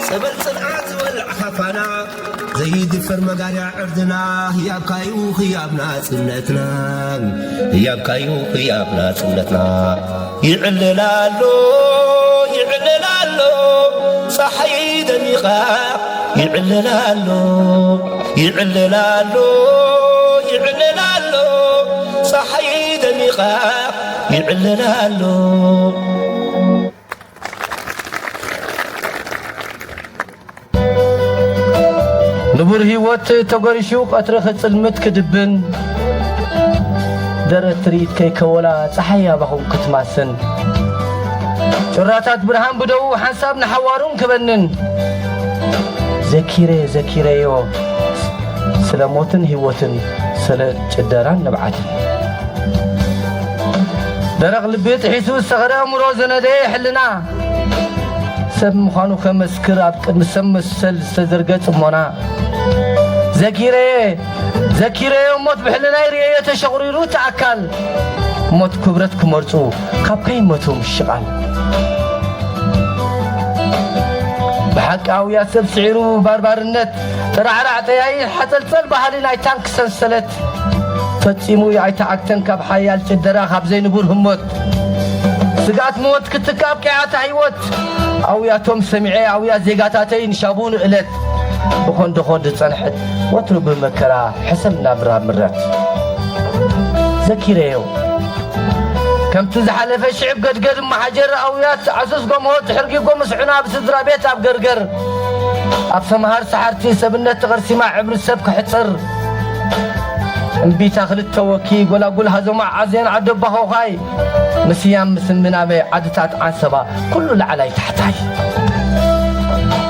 ጸበል ጽንዓት ዝወልዕ ካፋና፣ ዘይድፈር መጋርያ ዕርድና፣ ህያብካዩ ህያብ ናጽነትና፣ ህያብካዩ ህያብ ናጽነትና። ይዕልል ኣሎ፣ ይዕልል ኣሎ፣ ጸሓይ ደሚቓ፣ ይዕልል ኣሎ፣ ይዕልል ኣሎ፣ ይዕልል ኣሎ፣ ጸሓይ ደሚቓ፣ ይዕልል ኣሎ። ንቡር ህይወት ተጎሪሹ ቀትሪ ክጽልምት ክድብን፣ ደረት ትርኢት ከይከወላ ጸሓይ ኣባኹም ክትማስን፣ ጩራታት ብርሃን ብደዉ ሓንሳብ ንሓዋሩን ክበንን፣ ዘኪረ ዘኪረዮ ስለ ሞትን ህይወትን፣ ስለ ጭደራን ንብዓትን። ደረቕ ልቢ ጥሒሱ ዝሰኸረ ኣእምሮ ዘነደየ ሕልና፣ ሰብ ምዃኑ ከመስክር ኣብ ቅድሚ ሰብ መሰል ዝተዘርገ ጽሞና። ዘኪረየ፣ ዘኪረዮ ሞት ብሕልናይ ርእየዮ ተሸቑሪሩ እቲ ኣካል። ሞት ክብረት ክመርጹ ካብ ከይመቱ ምሽቓል። ብሓቂ ኣውያ ሰብ ስዒሩ ባርባርነት፣ ጥራዕራዕ ጠያይት ሓጸልጸል ባህሊ ናይ ታንክ ሰንሰለት። ፈጺሙ ኣይተዓግተን ካብ ሓያል ጭደራ፣ ካብ ዘይንቡር ህሞት። ስግኣት ሞት ክትካእ ኣብቂዓታ ህይወት። ኣውያቶም ሰሚዐ ኣውያ ዜጋታተይ ንሻቡ ንእለት። ብኾንዶ ኾንዶ ዝጸንሐት ወትሩ ብመከራ ሕሰም ናብራ ምረት። ዘኪረዮ ከምቲ ዝሓለፈ ሽዕብ ገድገድ መሓጀር ኣውያት ዓሱስ ጎምሆ ትሕርጊጎ ምስዑና ብስድራ ቤት ኣብ ገርገር። ኣብ ሰምሃር ሰሓርቲ ሰብነት ተቐርሲማ ዕብሪ ሰብ ክሕጽር። እምቢታ ክልተ ወኪ፣ ጎላጉል ሃዞማ፣ ዓዜን ዓደባኾዃይ፣ ምስያም ምስ ምናመ ዓድታት ዓንሰባ፣ ኩሉ ላዕላይ ታሕታይ።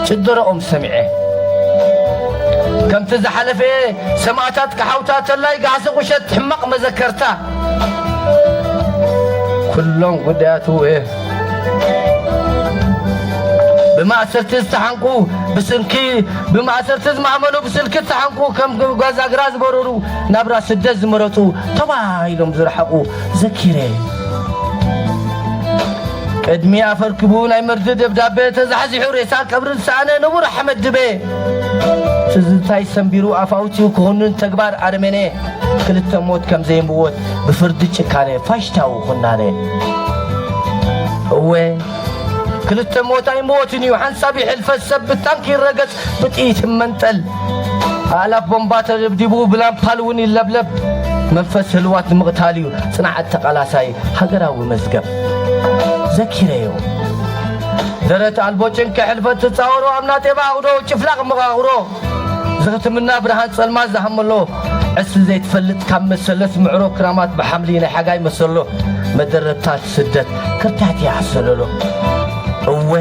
ጭደረኦም ሰሚዐ። ከምቲ ዝሓለፈ ሰማእታት ክሓውታ ተላይ ጋህሲ ቁሸት ሕማቕ መዘከርታ። ኩሎም ጉዳያቱ እየ። ብማእሰርቲ ዝተሓንቁ ብስንኪ፣ ብማእሰርቲ ዝማህመኑ ብስልኪ ዝተሓንቁ፣ ከም ጓዛግራ ዝበረሩ፣ ናብራ ስደት ዝመረጹ፣ ተባሂሎም ዝረሓቑ ዘኪረ። ቅድሚ ኣፈርክቡ ናይ መርዚ ደብዳቤ ተዛሕዚሑ፣ ሬሳ ቀብሪ ዝሰኣነ ንቡር ሓመድ ድበ። ትዝታይ ሰንቢሩ ኣፍ ኣውጺኡ ክኹንን ተግባር ኣረመኔ። ክልተ ሞት ከም ዘይምወት ብፍርዲ ጭካኔ ፋሽታዊ ኩናኔ። እወ፣ ክልተ ሞት ኣይምወትን እዩ፣ ሓንሳብ ይሕልፈት ሰብ ብታንክ ይረገጽ፣ ብጥይት ይመንጠል። ኣእላፍ ቦምባ ተደብዲቡ ብናፓል እውን ይለብለብ። መንፈስ ህልዋት ንምቕታል እዩ ጽንዓት ተቓላሳይ ሃገራዊ መዝገብ። ዘኪረዮ። ደረት ኣልቦ ጭንቂ ሕልፈት ትጻወሮ ኣብ ናጤባ ኣቕዶ ጭፍላቕ መቓቕሮ። ዝኽትምና ብርሃን ጸልማት ዝሃመሎ፣ ዕስል ዘይትፈልጥ ካብ መሰለት ምዕሮ ክራማት ብሓምሊ ናይ ሓጋይ መሰሎ፣ መደረብታት ስደት ክርታት ይዓሰለሎ። እወ፣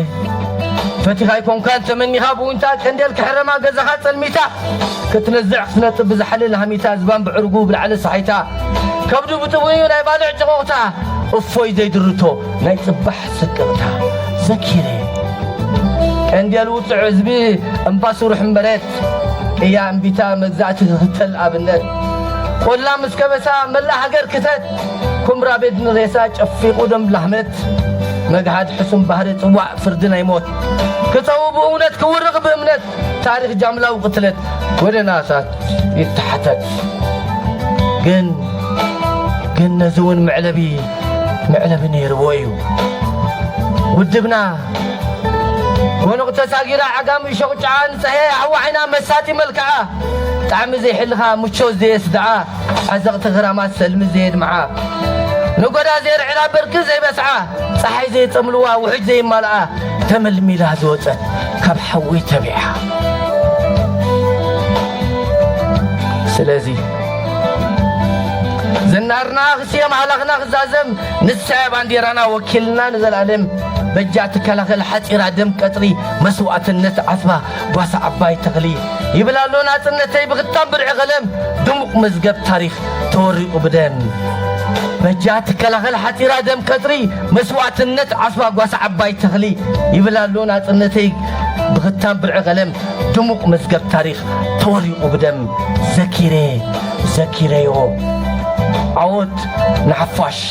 ፈቲኻ ኣይኮንካን ተመኒኻ ብውንታ ቀንዴል ክሕረማ ገዛኻ ጸልሚታ፣ ክትነዝዕ ክትነጥብ ብዝሓልል ሃሚታ፣ ዝባን ብዕርጉ ብላዕሊ ሰሓይታ፣ ከብዱ ብጥሙዩ ናይ ባልዕ ጭቖቕታ፣ እፎይ ዘይድርቶ ናይ ጽባሕ ስቅቕታ ዘኪረ። ቀንዴል ውጹዕ ህዝቢ እምባ ስሩሕ መሬት፣ ቅያ እምቢታ መግዛእቲ ክኽተል ኣብነት፣ ቆላ ምስ ከበሳ መላእ ሃገር ክተት። ኩምራ ቤት ንሬሳ ጨፊቑ ደም ላህመት። መግሃድ ሕሱም ባህሪ ጽዋዕ ፍርዲ ናይ ሞት። ክተው ብእውነት ክውርቕ ብእምነት። ታሪኽ ጃምላዊ ቅትለት ጎደናታት ይተሓተት። ግን ግን ነዚ እውን መዕለቢ መዕለቢ ነይርዎ እዩ። ውድብና ጎኖቕ ተሳጊራ ዓጋም እሾቕ ጨዓ ንጸሀ ኣዋዒና መሳጢ መልክዓ ጣዕሚ ዘይሕልኻ ምቾት ዘየስድዓ ዓዘቕቲ ግራማት ሰልሚ ዘየድምዓ ነጎዳ ዘየርዕዳ በርቂ ዘይበስዓ ጸሓይ ዘየጸምልዋ ውሑጅ ዘይማልኣ ተመልሚላ ዝወጸት ካብ ሓዊ ተቢዓ። ስለዚ ዝናርና ክስየም ሃላኽና ክዛዘም ንሳ እያ ባንዴራና ወኪልና ንዘለኣለም በጃ ትከላኸል ሓፂራ ደም ቀፅሪ መስዋእትነት ዓስባ ጓሳ ዓባይ ተኽሊ ይብል ኣሎ ናፅነተይ ብኽታም ብርዒ ቐለም ድሙቕ መዝገብ ታሪኽ ተወሪቑ ብደም በጃ ትከላኸል ሓፂራ ደም ቀፅሪ መስዋእትነት ዓስባ ጓሳ ዓባይ ተኽሊ ይብል ኣሎ ናፅነተይ ብኽታም ብርዒ ቐለም ድሙቕ መዝገብ ታሪኽ ተወሪቑ ብደም ዘኪረ ዘኪረዮ ዓወት ንሓፋሽ።